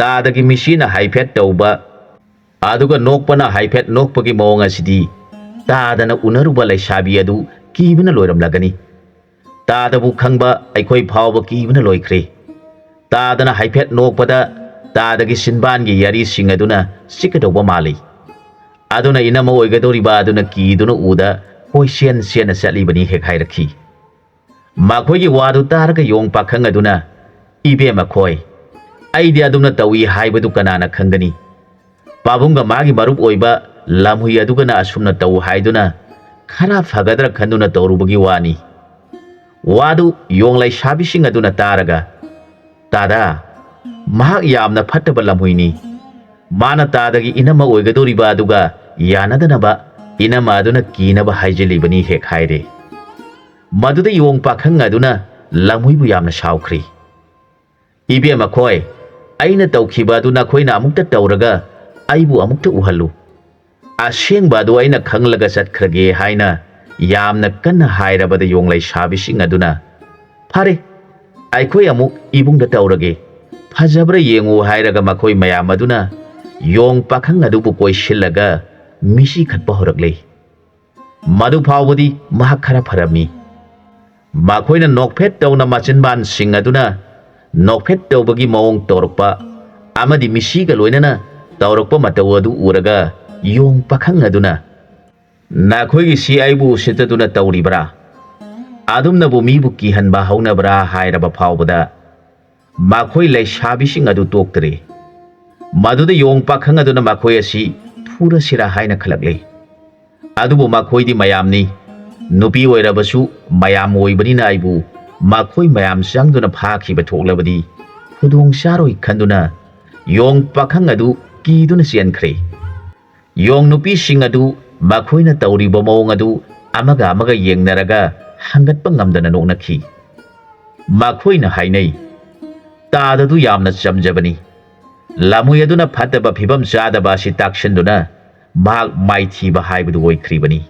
"ꯇꯥꯗꯒꯤ ꯃꯤꯆꯤꯅ ꯍꯥꯏꯐꯦꯠ ꯇꯧꯕ ꯑꯗꯨꯒ ꯅꯣꯛꯄꯅ ꯍꯥꯏꯐꯦꯠ ꯅꯣꯛꯄꯒꯤ ꯃꯑꯣꯡ ꯑꯁꯤꯗꯤ ꯇꯥꯗꯅ ꯎꯅꯔꯨꯕ ꯂꯩꯁꯥꯕꯤ ꯑꯗꯨ ꯀꯤꯕꯅ ꯂꯣꯏꯔꯝꯂꯒꯅꯤ꯫ ꯇꯥꯗꯕꯨ ꯈꯪꯕ ꯑꯩꯈꯣꯏ ꯐꯥꯎꯕ ꯀꯤꯕꯅ ꯂꯣꯏꯈ꯭ꯔꯦ꯫ ꯇꯥꯗꯅ ꯍꯥꯏꯐꯦꯠ ꯅꯣꯛꯄꯗ ꯇꯥꯗꯒꯤ ꯆꯤꯟꯕꯥꯟꯒꯤ ꯌꯥꯔꯤꯁꯤꯡ ꯑꯗꯨꯅ ꯆꯤꯛꯀꯗꯧꯕ ꯃꯥꯜꯂꯤ꯫ ꯑꯗꯨꯅ ꯏꯅꯝꯃ ꯑꯣꯏꯒꯗꯧꯔꯤꯕ ꯑꯗꯨꯅ ꯀꯤꯗꯨꯅ ꯎꯗ ꯀꯣꯏꯆꯦꯟ ꯆꯦꯟꯅ ꯆꯠꯂꯤꯕꯅꯤ" ꯍꯦꯛ ꯍꯥꯏꯔꯛꯈꯤ꯫ ꯃꯈꯣꯏꯒꯤ ꯋꯥꯗꯨ ꯇꯥꯔꯒ ꯌꯣꯡ ꯄꯥꯈꯪ ꯑꯗꯨꯅ, "ꯏꯕꯦꯝꯃ ꯈꯣꯏ, ꯑꯩꯗꯤ ꯑꯗꯨꯝꯅ ꯇꯧꯏ ꯍꯥꯏꯕꯗꯨ ꯀꯅꯥꯅ ꯈꯪꯒꯅꯤ? ꯄꯥꯕꯨꯡꯒ ꯃꯥꯒꯤ ꯃꯔꯨꯞ ꯑꯣꯏꯕ ꯂꯝꯍꯨꯏ ꯑꯗꯨꯒꯅ ꯑꯁꯨꯝꯅ ꯇꯧ ꯍꯥꯏꯗꯨꯅ ꯈꯔ ꯐꯒꯗ꯭ꯔꯥ ꯈꯟꯗꯨꯅ ꯇꯧꯔꯨꯕꯒꯤ ꯋꯥꯅꯤ"꯫ ꯋꯥꯗꯨ ꯌꯣꯡ ꯂꯩꯁꯥꯕꯤꯁꯤꯡ ꯑꯗꯨꯅ ꯇꯥꯔꯒ, "ꯇꯥꯗꯥ, ꯃꯍꯥꯛ ꯌꯥꯝꯅ ꯐꯠꯇꯕ ꯂꯝꯍꯨꯏꯅꯤ꯫ ꯃꯥꯅ ꯇꯥꯗꯒꯤ ꯏꯅꯝꯃ ꯑꯣꯏꯒꯗꯧꯔꯤꯕ ꯑꯗꯨꯒ ꯌꯥꯅꯗꯅꯕ ꯏꯅꯝꯃ ꯑꯗꯨꯅ ꯀꯤꯅꯕ ꯍꯥꯏꯖꯤꯜꯂꯤꯕꯅꯤ" ꯍꯦꯛ ꯍꯥꯏꯔꯦ꯫ ꯃꯗꯨꯗ ꯌꯣꯡ ꯄꯥꯈꯪ ꯑꯗꯨꯅ ꯂꯝꯍꯨꯏꯕꯨ ꯌꯥꯝꯅ ꯁꯥꯎꯈ꯭ꯔꯤ꯫ "ꯏꯕꯦꯝꯃ ꯈꯣꯏ, ꯑꯩꯅ ꯇꯧꯈꯤꯕ ꯑꯗꯨ ꯅꯈꯣꯏꯅ ꯑꯃꯨꯛꯇ ꯇꯧꯔꯒ ꯑꯩꯕꯨ ꯑꯃꯨꯛꯇ ꯎꯍꯜꯂꯨ꯫ ꯑꯁꯦꯡꯕ ꯑꯗꯨ ꯑꯩꯅ ꯈꯪꯂꯒ ꯆꯠꯈ꯭ꯔꯒꯦ" ꯍꯥꯏꯅ ꯌꯥꯝꯅ ꯀꯟꯅ ꯍꯥꯏꯔꯕꯗ ꯌꯣꯡ ꯂꯩꯁꯥꯕꯤꯁꯤꯡ ꯑꯗꯨꯅ, "ꯐꯔꯦ, ꯑꯩꯈꯣꯏ ꯑꯃꯨꯛ ꯏꯕꯨꯡꯗ ꯇꯧꯔꯒꯦ, ꯐꯖꯕ꯭ꯔꯥ ꯌꯦꯡꯉꯨ" ꯍꯥꯏꯔꯒ ꯃꯈꯣꯏ ꯃꯌꯥꯝ ꯑꯗꯨꯅ ꯌꯣꯡ ꯄꯥꯈꯪ ꯑꯗꯨꯕꯨ ꯀꯣꯏꯁꯤꯜꯂꯒ ꯃꯤꯁꯤ ꯈꯠꯄ ꯍꯧꯔꯛꯂꯦ꯫ ꯃꯗꯨ ꯐꯥꯎꯕꯗꯤ ꯃꯍꯥꯛ ꯈꯔ ꯐꯔꯝꯃꯤ꯫ ꯃꯈꯣꯏꯅ ꯅꯣꯛꯐꯦꯠ ꯇꯧꯅ ꯃꯆꯤꯟꯕꯥꯟꯁꯤꯡ ꯑꯗꯨꯅ ꯅꯣꯛꯐꯦꯠ ꯇꯧꯕꯒꯤ ꯃꯑꯣꯡ ꯇꯧꯔꯛꯄ ꯑꯃꯗꯤ ꯃꯤꯁꯤꯒ ꯂꯣꯏꯅꯅ ꯇꯧꯔꯛꯄ ꯃꯇꯧ ꯑꯗꯨ ꯎꯔꯒ ꯌꯣꯡ ꯄꯥꯈꯪ ꯑꯗꯨꯅ, "ꯅꯈꯣꯏꯒꯤꯁꯤ ꯑꯩꯕꯨ ꯎꯁꯤꯠꯇꯗꯨꯅ ꯇꯧꯔꯤꯕ꯭ꯔꯥ? ꯑꯗꯨꯝꯅꯕꯨ ꯃꯤꯕꯨ ꯀꯤꯍꯟꯕ ꯍꯧꯅꯕ꯭ꯔꯥ?" ꯍꯥꯏꯔꯕ ꯐꯥꯎꯕꯗ ꯃꯈꯣꯏ ꯂꯩꯁꯥꯕꯤꯁꯤꯡ ꯑꯗꯨ ꯇꯣꯛꯇ꯭ꯔꯦ꯫ ꯃꯗꯨꯗ ꯌꯣꯡ ꯄꯥꯈꯪ ꯑꯗꯨꯅ ꯃꯈꯣꯏ ꯑꯁꯤ ꯐꯨꯔꯁꯤꯔꯥ ꯍꯥꯏꯅ ꯈꯜꯂꯛꯂꯦ꯫ ꯑꯗꯨꯕꯨ ꯃꯈꯣꯏꯗꯤ ꯃꯌꯥꯝꯅꯤ, ꯅꯨꯄꯤ ꯑꯣꯏꯔꯕꯁꯨ ꯃꯌꯥꯝ ꯑꯣꯏꯕꯅꯤꯅ ꯑꯩꯕꯨ ꯃꯈꯣꯏ ꯃꯌꯥꯝ ꯆꯪꯗꯨꯅ ꯐꯥꯈꯤꯕ ꯊꯣꯛꯂꯕꯗꯤ ꯈꯨꯗꯣꯡ ꯆꯥꯔꯣꯏ ꯈꯟꯗꯨꯅ ꯌꯣꯡ ꯄꯥꯈꯪ ꯑꯗꯨ ꯀꯤꯗꯨꯅ ꯆꯦꯟꯈ꯭ꯔꯦ꯫ ꯌꯣꯡ ꯅꯨꯄꯤꯁꯤꯡ ꯑꯗꯨ ꯃꯈꯣꯏꯅ ꯇꯧꯔꯤꯕ ꯃꯑꯣꯡ ꯑꯗꯨ ꯑꯃꯒ ꯑꯃꯒ ꯌꯦꯡꯅꯔꯒ ꯍꯪꯒꯠꯄ ꯉꯝꯗꯅ ꯅꯣꯛꯅꯈꯤ꯫ ꯃꯈꯣꯏꯅ ꯍꯥꯏꯅꯩ, "ꯇꯥꯗꯗꯨ ꯌꯥꯝꯅ ꯆꯝꯖꯕꯅꯤ꯫ ꯂꯝꯍꯨꯏ ꯑꯗꯨꯅ ꯐꯠꯇꯕ ꯐꯤꯕꯝ ꯆꯥꯗꯕ ꯑꯁꯤ ꯇꯥꯛꯁꯤꯟꯗꯨꯅ ꯃꯍꯥꯛ ꯃꯥꯏꯊꯤꯕ ꯍꯥꯏꯕꯗꯨ ꯑꯣꯏꯈ꯭ꯔꯤꯕꯅꯤ꯫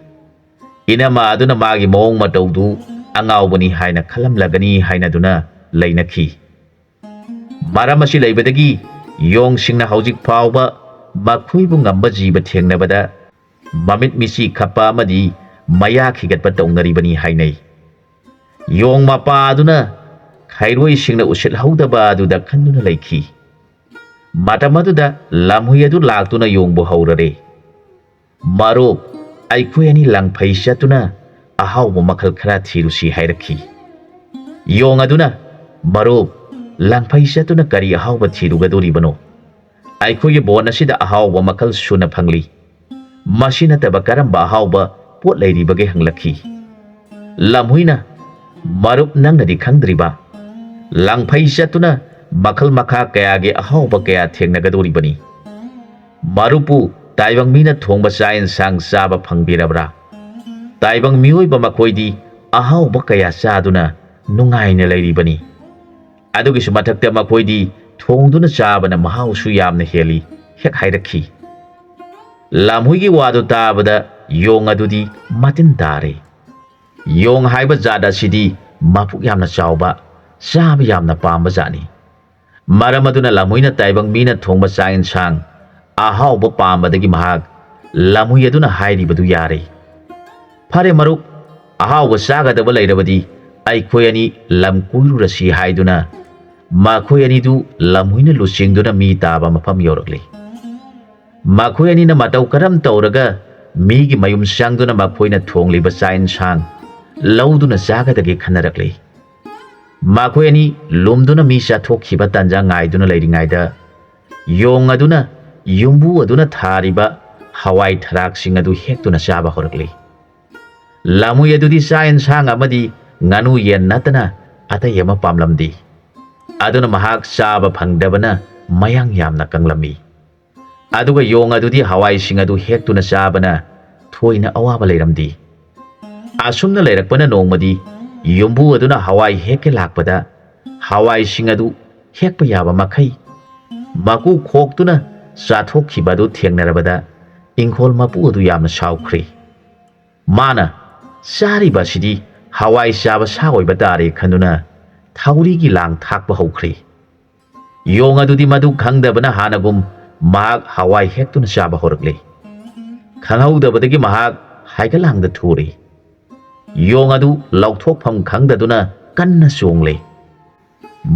ꯏꯅꯃ ꯑꯗꯨꯅ ꯃꯥꯒꯤ ꯃꯑꯣꯡ ꯃꯇꯧꯗꯨ ꯑꯉꯥꯎꯕꯅꯤ ꯍꯥꯏꯅ ꯈꯜꯂꯝꯂꯒꯅꯤ" ꯍꯥꯏꯅꯗꯨꯅ ꯂꯩꯅꯈꯤ꯫ ꯃꯔꯝ ꯑꯁꯤ ꯂꯩꯕꯗꯒꯤ ꯌꯣꯡꯁꯤꯡꯅ ꯍꯧꯖꯤꯛ ꯐꯥꯎꯕ ꯃꯈꯣꯏꯕꯨ ꯉꯝꯕ ꯖꯤꯕ ꯊꯦꯡꯅꯕꯗ ꯃꯃꯤꯠ ꯃꯤꯆꯤ ꯈꯞꯄ ꯑꯃꯗꯤ ꯃꯌꯥ ꯈꯤꯒꯠꯄ ꯇꯧꯅꯔꯤꯕꯅꯤ ꯍꯥꯏꯅꯩ꯫ ꯌꯣꯡ ꯃꯄꯥ ꯑꯗꯨꯅ ꯈꯩꯔꯣꯏꯁꯤꯡꯅ ꯎꯁꯤꯠꯍꯧꯗꯕ ꯑꯗꯨꯗ ꯈꯟꯗꯨꯅ ꯂꯩꯈꯤ꯫ ꯃꯇꯝ ꯑꯗꯨꯗ ꯂꯝꯍꯨꯏ ꯑꯗꯨ ꯂꯥꯛꯇꯨꯅ ꯌꯣꯡꯕꯨ ꯍꯧꯔꯔꯦ, "ꯃꯔꯨꯞ, ꯑꯩꯈꯣꯏ ꯑꯅꯤ ꯂꯪꯐꯩ ꯆꯠꯇꯨꯅ ꯑꯍꯥꯎꯕ ꯃꯈꯜ ꯈꯔ ꯊꯤꯔꯨꯁꯤ" ꯍꯥꯏꯔꯛꯈꯤ꯫ ꯌꯣꯡ ꯑꯗꯨꯅ, "ꯃꯔꯨꯞ, ꯂꯪꯐꯩ ꯆꯠꯇꯨꯅ ꯀꯔꯤ ꯑꯍꯥꯎꯕ ꯊꯤꯔꯨꯒꯗꯣꯔꯤꯕꯅꯣ? ꯑꯩꯈꯣꯏꯒꯤ ꯕꯣꯟ ꯑꯁꯤꯗ ꯑꯍꯥꯎꯕ ꯃꯈꯜ ꯁꯨꯅ ꯐꯪꯂꯤ꯫ ꯃꯁꯤ ꯅꯠꯇꯕ ꯀꯔꯝꯕ ꯑꯍꯥꯎꯕ ꯄꯣꯠ ꯂꯩꯔꯤꯕꯒꯦ?" ꯍꯪꯂꯛꯈꯤ꯫ ꯂꯝꯍꯨꯏꯅ, "ꯃꯔꯨꯞ, ꯅꯪꯅꯗꯤ ꯈꯪꯗ꯭ꯔꯤꯕ, ꯂꯪꯐꯩ ꯆꯠꯇꯨꯅ ꯃꯈꯜ ꯃꯈꯥ ꯀꯌꯥꯒꯤ ꯑꯍꯥꯎꯕ ꯀꯌꯥ ꯊꯦꯡꯅꯒꯗꯧꯔꯤꯕꯅꯤ꯫ ꯃꯔꯨꯞꯄꯨ ꯇꯥꯏꯕꯪ ꯃꯤꯅ ꯊꯣꯡꯕ ꯆꯥꯛ ꯌꯦꯟꯁꯥꯡ ꯆꯥꯕ ꯐꯪꯕꯤꯔꯕ꯭ꯔꯥ? ꯇꯥꯏꯕꯪ ꯃꯤꯑꯣꯏꯕ ꯃꯈꯣꯏꯗꯤ ꯑꯍꯥꯎꯕ ꯀꯌꯥ ꯆꯥꯗꯨꯅ ꯅꯨꯡꯉꯥꯏꯅ ꯂꯩꯔꯤꯕꯅꯤ꯫ ꯑꯗꯨꯒꯤꯁꯨ ꯃꯊꯛꯇ ꯃꯈꯣꯏꯗꯤ ꯊꯣꯡꯗꯨꯅ ꯆꯥꯕꯅ ꯃꯍꯥꯎꯁꯨ ꯌꯥꯝꯅ ꯍꯦꯜꯂꯤ, ꯍꯦꯛ" ꯍꯥꯏꯔꯛꯈꯤ꯫ ꯂꯝꯍꯨꯏꯒꯤ ꯋꯥꯗꯨ ꯇꯥꯕꯗ ꯌꯣꯡ ꯑꯗꯨꯗꯤ ꯃꯇꯤꯟ ꯇꯥꯔꯦ꯫ ꯌꯣꯡ ꯍꯥꯏꯕ ꯖꯥꯠ ꯑꯁꯤꯗꯤ ꯃꯕꯨꯛ ꯌꯥꯝꯅ ꯆꯥꯎꯕ, ꯆꯥꯕ ꯌꯥꯝꯅ ꯄꯥꯝꯕ ꯖꯥꯠꯅꯤ꯫ ꯃꯔꯝ ꯑꯗꯨꯅ ꯂꯝꯍꯨꯏꯅ ꯇꯥꯏꯕꯪ ꯃꯤꯅ ꯊꯣꯡꯕ ꯆꯥꯛ ꯌꯦꯟꯁꯥꯡ ꯑꯍꯥꯎꯕ ꯄꯥꯝꯕꯗꯒꯤ ꯃꯍꯥꯛ ꯂꯝꯍꯨꯏ ꯑꯗꯨꯅ ꯍꯥꯏꯔꯤꯕꯗꯨ ꯌꯥꯔꯦ꯫ "ꯐꯔꯦ ꯃꯔꯨꯞ, ꯑꯍꯥꯎꯕ ꯆꯥꯒꯗꯕ ꯂꯩꯔꯕꯗꯤ ꯑꯩꯈꯣꯏ ꯑꯅꯤ ꯂꯝ ꯀꯣꯏꯔꯨꯔꯁꯤ" ꯍꯥꯏꯗꯨꯅ ꯃꯈꯣꯏ ꯑꯅꯤꯗꯨ ꯂꯝꯍꯨꯏꯅ ꯂꯨꯆꯤꯡꯗꯨꯅ ꯃꯤ ꯇꯥꯕ ꯃꯐꯝ ꯌꯧꯔꯛꯂꯤ꯫ ꯃꯈꯣꯏ ꯑꯅꯤꯅ ꯃꯇꯧ ꯀꯔꯝ ꯇꯧꯔꯒ ꯃꯤꯒꯤ ꯃꯌꯨꯝ ꯆꯪꯗꯨꯅ ꯃꯈꯣꯏꯅ ꯊꯣꯡꯂꯤꯕ ꯆꯥꯛ ꯌꯦꯟꯁꯥꯡ ꯂꯧꯗꯨꯅ ꯆꯥꯒꯗꯒꯦ ꯈꯟꯅꯔꯛꯂꯤ꯫ ꯃꯈꯣꯏ ꯑꯅꯤ ꯂꯨꯝꯗꯨꯅ ꯃꯤ ꯆꯥꯊꯣꯛꯈꯤꯕ ꯇꯥꯟꯖꯥ ꯉꯥꯏꯗꯨꯅ ꯂꯩꯔꯤꯉꯩꯗ ꯌꯣꯡ ꯑꯗꯨꯅ ꯌꯨꯝꯕꯨ ꯑꯗꯨꯅ ꯊꯥꯔꯤꯕ ꯍꯋꯥꯏ ꯊꯔꯥꯛꯁꯤꯡ ꯑꯗꯨ ꯍꯦꯛꯇꯨꯅ ꯆꯥꯕ ꯍꯧꯔꯛꯂꯤ꯫ ꯂꯝꯍꯨꯏ ꯑꯗꯨꯗꯤ ꯆꯥꯛ ꯌꯦꯟꯁꯥꯡ ꯑꯃꯗꯤ ꯉꯥꯅꯨ ꯌꯦꯟ ꯅꯠꯇꯅ ꯑꯇꯩ ꯑꯃ ꯄꯥꯝꯂꯝꯗꯦ꯫ ꯑꯗꯨꯅ ꯃꯍꯥꯛ ꯆꯥꯕ ꯐꯪꯗꯕꯅ ꯃꯌꯥꯡ ꯌꯥꯝꯅ ꯀꯪꯂꯝꯃꯤ꯫ ꯑꯗꯨꯒ ꯌꯣꯡ ꯑꯗꯨꯗꯤ ꯍꯋꯥꯏꯁꯤꯡ ꯑꯗꯨ ꯍꯦꯛꯇꯨꯅ ꯆꯥꯕꯅ ꯊꯣꯏꯅ ꯑꯋꯥꯕ ꯂꯩꯔꯝꯗꯦ꯫ ꯑꯁꯨꯝꯅ ꯂꯩꯔꯛꯄꯅ ꯅꯣꯡꯃꯗꯤ ꯌꯨꯝꯕꯨ ꯑꯗꯨꯅ ꯍꯋꯥꯏ ꯍꯦꯛꯀꯦ ꯂꯥꯛꯄꯗ ꯍꯋꯥꯏꯁꯤꯡ ꯑꯗꯨ ꯍꯦꯛꯄ ꯌꯥꯕ ꯃꯈꯩ ꯃꯀꯨ ꯈꯣꯛꯇꯨꯅ ꯆꯥꯊꯣꯛꯈꯤꯕ ꯑꯗꯨ ꯊꯦꯡꯅꯔꯕꯗ ꯏꯪꯈꯣꯜ ꯃꯄꯨ ꯑꯗꯨ ꯌꯥꯝꯅ ꯁꯥꯎꯈ꯭ꯔꯦ꯫ ꯃꯥꯅ ꯆꯥꯔꯤꯕ ꯑꯁꯤꯗꯤ ꯍꯋꯥꯏ ꯆꯥꯕ ꯁꯥ ꯑꯣꯏꯕ ꯇꯥꯔꯦ ꯈꯟꯗꯨꯅ ꯊꯧꯔꯤꯒꯤ ꯂꯥꯡ ꯊꯥꯛꯄ ꯍꯧꯈ꯭ꯔꯦ꯫ ꯌꯣꯡ ꯑꯗꯨꯗꯤ ꯃꯗꯨ ꯈꯪꯗꯕꯅ ꯍꯥꯟꯅꯒꯨꯝ ꯃꯍꯥꯛ ꯍꯋꯥꯏ ꯍꯦꯛꯇꯨꯅ ꯆꯥꯕ ꯍꯧꯔꯛꯂꯦ꯫ ꯈꯪꯍꯧꯗꯕꯗꯒꯤ ꯃꯍꯥꯛ ꯍꯥꯏꯒꯠꯂꯥꯡꯗ ꯊꯨꯔꯦ꯫ ꯌꯣꯡ ꯑꯗꯨ ꯂꯧꯊꯣꯛꯐꯝ ꯈꯪꯗꯗꯨꯅ ꯀꯟꯅ ꯆꯣꯡꯂꯦ꯫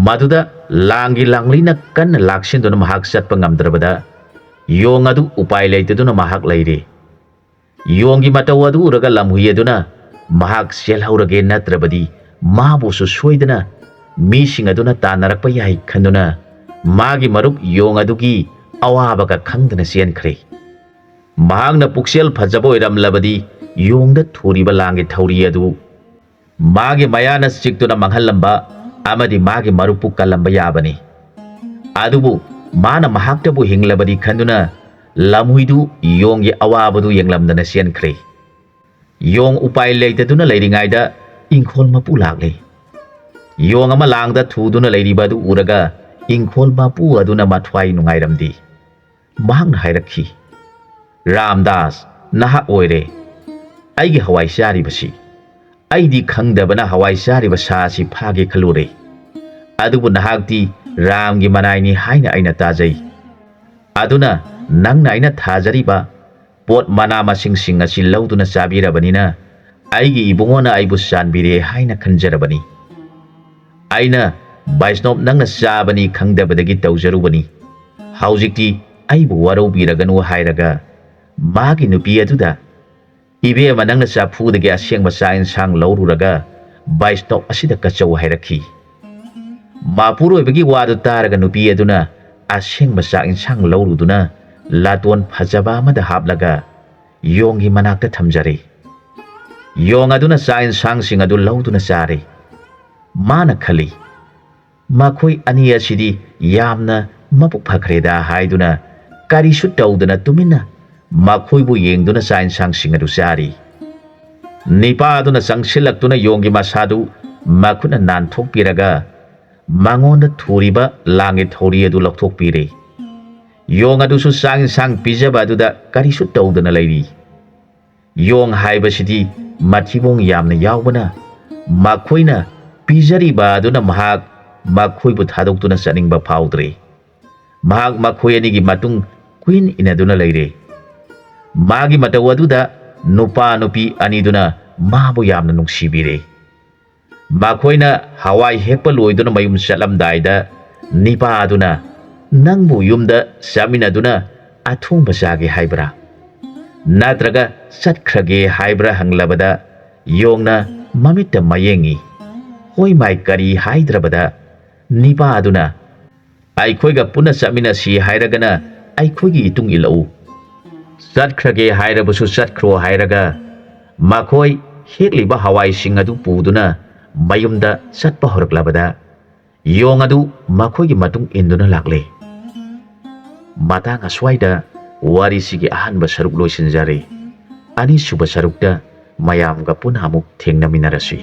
ꯃꯗꯨꯗ ꯂꯥꯡꯒꯤ ꯂꯥꯡꯂꯤꯅ ꯀꯟꯅ ꯂꯥꯛꯁꯤꯟꯗꯨꯅ ꯃꯍꯥꯛ ꯆꯠꯄ ꯉꯝꯗ꯭ꯔꯕꯗ ꯌꯣꯡ ꯑꯗꯨ ꯎꯄꯥꯏ ꯂꯩꯇꯗꯨꯅ ꯃꯍꯥꯛ ꯂꯩꯔꯦ꯫ ꯌꯣꯡꯒꯤ ꯃꯇꯧ ꯑꯗꯨ ꯎꯔꯒ ꯂꯝꯍꯨꯏ ꯑꯗꯨꯅ ꯃꯍꯥꯛ ꯆꯦꯜꯍꯧꯔꯒꯦ, ꯅꯠꯇ꯭ꯔꯕꯗꯤ ꯃꯥꯕꯨꯁꯨ ꯁꯣꯏꯗꯅ ꯃꯤꯁꯤꯡ ꯑꯗꯨꯅ ꯇꯥꯟꯅꯔꯛꯄ ꯌꯥꯏ ꯈꯟꯗꯨꯅ ꯃꯥꯒꯤ ꯃꯔꯨꯞ ꯌꯣꯡ ꯑꯗꯨꯒꯤ ꯑꯋꯥꯕꯒ ꯈꯪꯗꯅ ꯆꯦꯟꯈ꯭ꯔꯦ꯫ ꯃꯍꯥꯛꯅ ꯄꯨꯛꯆꯦꯜ ꯐꯖꯕ ꯑꯣꯏꯔꯝꯂꯕꯗꯤ ꯌꯣꯡꯗ ꯊꯨꯔꯤꯕ ꯂꯥꯡꯒꯤ ꯊꯧꯔꯤ ꯑꯗꯨ ꯃꯥꯒꯤ ꯃꯌꯥꯅ ꯆꯤꯛꯇꯨꯅ ꯃꯥꯡꯍꯜꯂꯝꯕ ꯑꯃꯗꯤ ꯃꯥꯒꯤ ꯃꯔꯨꯞꯄꯨ ꯀꯜꯂꯝꯕ ꯌꯥꯕꯅꯤ꯫ ꯑꯗꯨꯕꯨ ꯃꯥꯅ ꯃꯍꯥꯛꯇꯕꯨ ꯍꯤꯡꯂꯕꯗꯤ ꯈꯟꯗꯨꯅ ꯂꯝꯍꯨꯏꯗꯨ ꯌꯣꯡꯒꯤ ꯑꯋꯥꯕꯗꯨ ꯌꯦꯡꯂꯝꯗꯅ ꯆꯦꯟꯈ꯭ꯔꯦ꯫ ꯌꯣꯡ ꯎꯄꯥꯏ ꯂꯩꯇꯗꯨꯅ ꯂꯩꯔꯤꯉꯩꯗ ꯏꯪꯈꯣꯜ ꯃꯄꯨ ꯂꯥꯛꯂꯦ꯫ ꯌꯣꯡ ꯑꯃ ꯂꯥꯡꯗ ꯊꯨꯗꯨꯅ ꯂꯩꯔꯤꯕ ꯑꯗꯨ ꯎꯔꯒ ꯏꯪꯈꯣꯜ ꯃꯄꯨ ꯑꯗꯨꯅ ꯃꯊ꯭ꯋꯥꯏ ꯅꯨꯡꯉꯥꯏꯔꯝꯗꯦ꯫ ꯃꯍꯥꯛꯅ ꯍꯥꯏꯔꯛꯈꯤ, "ꯔꯥꯝꯗꯥꯁ, ꯅꯍꯥꯛ ꯑꯣꯏꯔꯦ ꯑꯩꯒꯤ ꯍꯋꯥꯏ ꯆꯥꯔꯤꯕꯁꯤ꯫ ꯑꯩꯗꯤ ꯈꯪꯗꯕꯅ ꯍꯋꯥꯏ ꯆꯥꯔꯤꯕ ꯁꯥ ꯑꯁꯤ ꯐꯥꯒꯦ ꯈꯜꯂꯨꯔꯦ꯫ ꯑꯗꯨꯕꯨ ꯅꯍꯥꯛꯇꯤ ꯔꯥꯝꯒꯤ ꯃꯅꯥꯏꯅꯤ ꯍꯥꯏꯅ ꯑꯩꯅ ꯇꯥꯖꯩ꯫ ꯑꯗꯨꯅ ꯅꯪꯅ ꯑꯩꯅ ꯊꯥꯖꯔꯤꯕ ꯄꯣꯠ ꯃꯅꯥ ꯃꯁꯤꯡꯁꯤꯡ ꯑꯁꯤ ꯂꯧꯗꯨꯅ ꯆꯥꯕꯤꯔꯕꯅꯤꯅ ꯑꯩꯒꯤ ꯏꯕꯨꯡꯉꯣꯅ ꯑꯩꯕꯨ ꯆꯥꯟꯕꯤꯔꯦ ꯍꯥꯏꯅ ꯈꯟꯖꯔꯕꯅꯤ꯫ ꯑꯩꯅ ꯕꯩꯁꯅꯣꯞ ꯅꯪꯅ ꯆꯥꯕꯅꯤ ꯈꯪꯗꯕꯗꯒꯤ ꯇꯧꯖꯔꯨꯕꯅꯤ꯫ ꯍꯧꯖꯤꯛꯇꯤ ꯑꯩꯕꯨ ꯋꯥꯔꯧꯕꯤꯔꯒꯅꯨ" ꯍꯥꯏꯔꯒ ꯃꯥꯒꯤ ꯅꯨꯄꯤ ꯑꯗꯨꯗ, "ꯏꯕꯦꯝꯃ, ꯅꯪꯅ ꯆꯐꯨꯗꯒꯤ ꯑꯁꯦꯡꯕ ꯆꯥꯛ ꯏꯟꯁꯥꯡ ꯂꯧꯔꯨꯔꯒ ꯕꯩꯁꯅꯣꯞ ꯑꯁꯤꯗ ꯀꯠꯆꯧ" ꯍꯥꯏꯔꯛꯈꯤ꯫ ꯃꯄꯨꯔꯣꯏꯕꯒꯤ ꯋꯥꯗꯨ ꯇꯥꯔꯒ ꯅꯨꯄꯤ ꯑꯗꯨꯅ ꯑꯁꯦꯡꯕ ꯆꯥꯛ ꯏꯟꯁꯥꯡ ꯂꯧꯔꯨꯗꯨꯅ ꯂꯥꯇꯣꯟ ꯐꯖꯕ ꯑꯃꯗ ꯍꯥꯞꯂꯒ ꯌꯣꯡꯒꯤ ꯃꯅꯥꯛꯇ ꯊꯝꯖꯔꯦ꯫ ꯌꯣꯡ ꯑꯗꯨꯅ ꯆꯥꯛ ꯏꯟꯁꯥꯡꯁꯤꯡ ꯑꯗꯨ ꯂꯧꯗꯨꯅ ꯆꯥꯔꯦ꯫ ꯃꯥꯅ ꯈꯜꯂꯤ, "ꯃꯈꯣꯏ ꯑꯅꯤ ꯑꯁꯤꯗꯤ ꯌꯥꯝꯅ ꯃꯕꯨꯛ ꯐꯈ꯭ꯔꯦꯗ" ꯍꯥꯏꯗꯨꯅ ꯀꯔꯤꯁꯨ ꯇꯧꯗꯅ ꯇꯨꯃꯤꯟꯅ ꯃꯈꯣꯏꯕꯨ ꯌꯦꯡꯗꯨꯅ ꯆꯥꯛ ꯏꯟꯁꯥꯡꯁꯤꯡ ꯑꯗꯨ ꯆꯥꯔꯤ꯫ ꯅꯤꯄꯥ ꯑꯗꯨꯅ ꯆꯪꯁꯤꯜꯂꯛꯇꯨꯅ ꯌꯣꯡꯒꯤ ꯃꯁꯥꯗꯨ ꯃꯈꯨꯠꯅ ꯅꯥꯟꯊꯣꯛꯄꯤꯔꯒ ꯃꯉꯣꯟꯗ ꯊꯨꯔꯤꯕ ꯂꯥꯡꯒꯤ ꯊꯧꯔꯤ ꯑꯗꯨ ꯂꯧꯊꯣꯛꯄꯤꯔꯦ꯫ ꯌꯣꯡ ꯑꯗꯨꯁꯨ ꯆꯥꯛ ꯏꯟꯁꯥꯡ ꯄꯤꯖꯕ ꯑꯗꯨꯗ ꯀꯔꯤꯁꯨ ꯇꯧꯗꯅ ꯂꯩꯔꯤ꯫ ꯌꯣꯡ ꯍꯥꯏꯕꯁꯤꯗꯤ ꯃꯊꯤꯕꯣꯡ ꯌꯥꯝꯅ ꯌꯥꯎꯕꯅ ꯃꯈꯣꯏꯅ ꯄꯤꯖꯔꯤꯕ ꯑꯗꯨꯅ ꯃꯍꯥꯛ ꯃꯈꯣꯏꯕꯨ ꯊꯥꯗꯣꯛꯇꯨꯅ ꯆꯠꯅꯤꯡꯕ ꯐꯥꯎꯗ꯭ꯔꯦ꯫ ꯃꯍꯥꯛ ꯃꯈꯣꯏ ꯑꯅꯤꯒꯤ ꯃꯇꯨꯡ ꯀꯨꯏꯟ ꯏꯟꯅꯗꯨꯅ ꯂꯩꯔꯦ꯫ ꯃꯥꯒꯤ ꯃꯇꯧ ꯑꯗꯨꯗ ꯅꯨꯄꯥ ꯅꯨꯄꯤ ꯑꯅꯤꯗꯨꯅ ꯃꯥꯕꯨ ꯌꯥꯝꯅ ꯅꯨꯡꯁꯤꯕꯤꯔꯦ꯫ ꯃꯈꯣꯏꯅ ꯍꯋꯥꯏ ꯍꯦꯛꯄ ꯂꯣꯏꯗꯨꯅ ꯃꯌꯨꯝ ꯆꯠꯂꯝꯗꯥꯏꯗ ꯅꯤꯄꯥ ꯑꯗꯨꯅ, "ꯅꯪꯕꯨ ꯌꯨꯝꯗ ꯆꯥꯃꯤꯟꯅꯗꯨꯅ ꯑꯊꯣꯡꯕ ꯆꯥꯒꯦ ꯍꯥꯏꯕ꯭ꯔꯥ? ꯅꯠꯇ꯭ꯔꯒ ꯆꯠꯈ꯭ꯔꯒꯦ ꯍꯥꯏꯕ꯭ꯔꯥ?" ꯍꯪꯂꯕꯗ ꯌꯣꯡꯅ ꯃꯃꯤꯠꯇ ꯃꯌꯦꯡꯉꯤ꯫ ꯍꯣꯏ ꯃꯥꯏ ꯀꯔꯤ ꯍꯥꯏꯗ꯭ꯔꯕꯗ ꯅꯤꯄꯥ ꯑꯗꯨꯅ, "ꯑꯩꯈꯣꯏꯒ ꯄꯨꯟꯅ ꯆꯠꯃꯤꯟꯅꯁꯤ ꯍꯥꯏꯔꯒꯅ ꯑꯩꯈꯣꯏꯒꯤ ꯏꯇꯨꯡ ꯏꯜꯂꯛꯎ꯫ ꯆꯠꯈ꯭ꯔꯒꯦ ꯍꯥꯏꯔꯕꯁꯨ ꯆꯠꯈ꯭ꯔꯣ" ꯍꯥꯏꯔꯒ ꯃꯈꯣꯏ ꯍꯦꯛꯂꯤꯕ ꯍꯋꯥꯏꯁꯤꯡ ꯑꯗꯨ ꯄꯨꯗꯨꯅ ꯃꯌꯨꯝꯗ ꯆꯠꯄ ꯍꯧꯔꯛꯂꯕꯗ ꯌꯣꯡ ꯑꯗꯨ ꯃꯈꯣꯏꯒꯤ ꯃꯇꯨꯡ ꯏꯟꯗꯨꯅ ꯂꯥꯛꯂꯦ꯫ ꯃꯇꯥꯡ ꯑꯁ꯭ꯋꯥꯏꯗ ꯋꯥꯔꯤꯁꯤꯒꯤ ꯑꯍꯥꯟꯕ ꯁꯔꯨꯛ ꯂꯣꯏꯁꯤꯟꯖꯔꯦ꯫ ꯑꯅꯤꯁꯨꯕ ꯁꯔꯨꯛꯇ ꯃꯌꯥꯝꯒ ꯄꯨꯟꯅ ꯑꯃꯨꯛ ꯊꯦꯡꯅꯃꯤꯟꯅꯔꯁꯤ꯫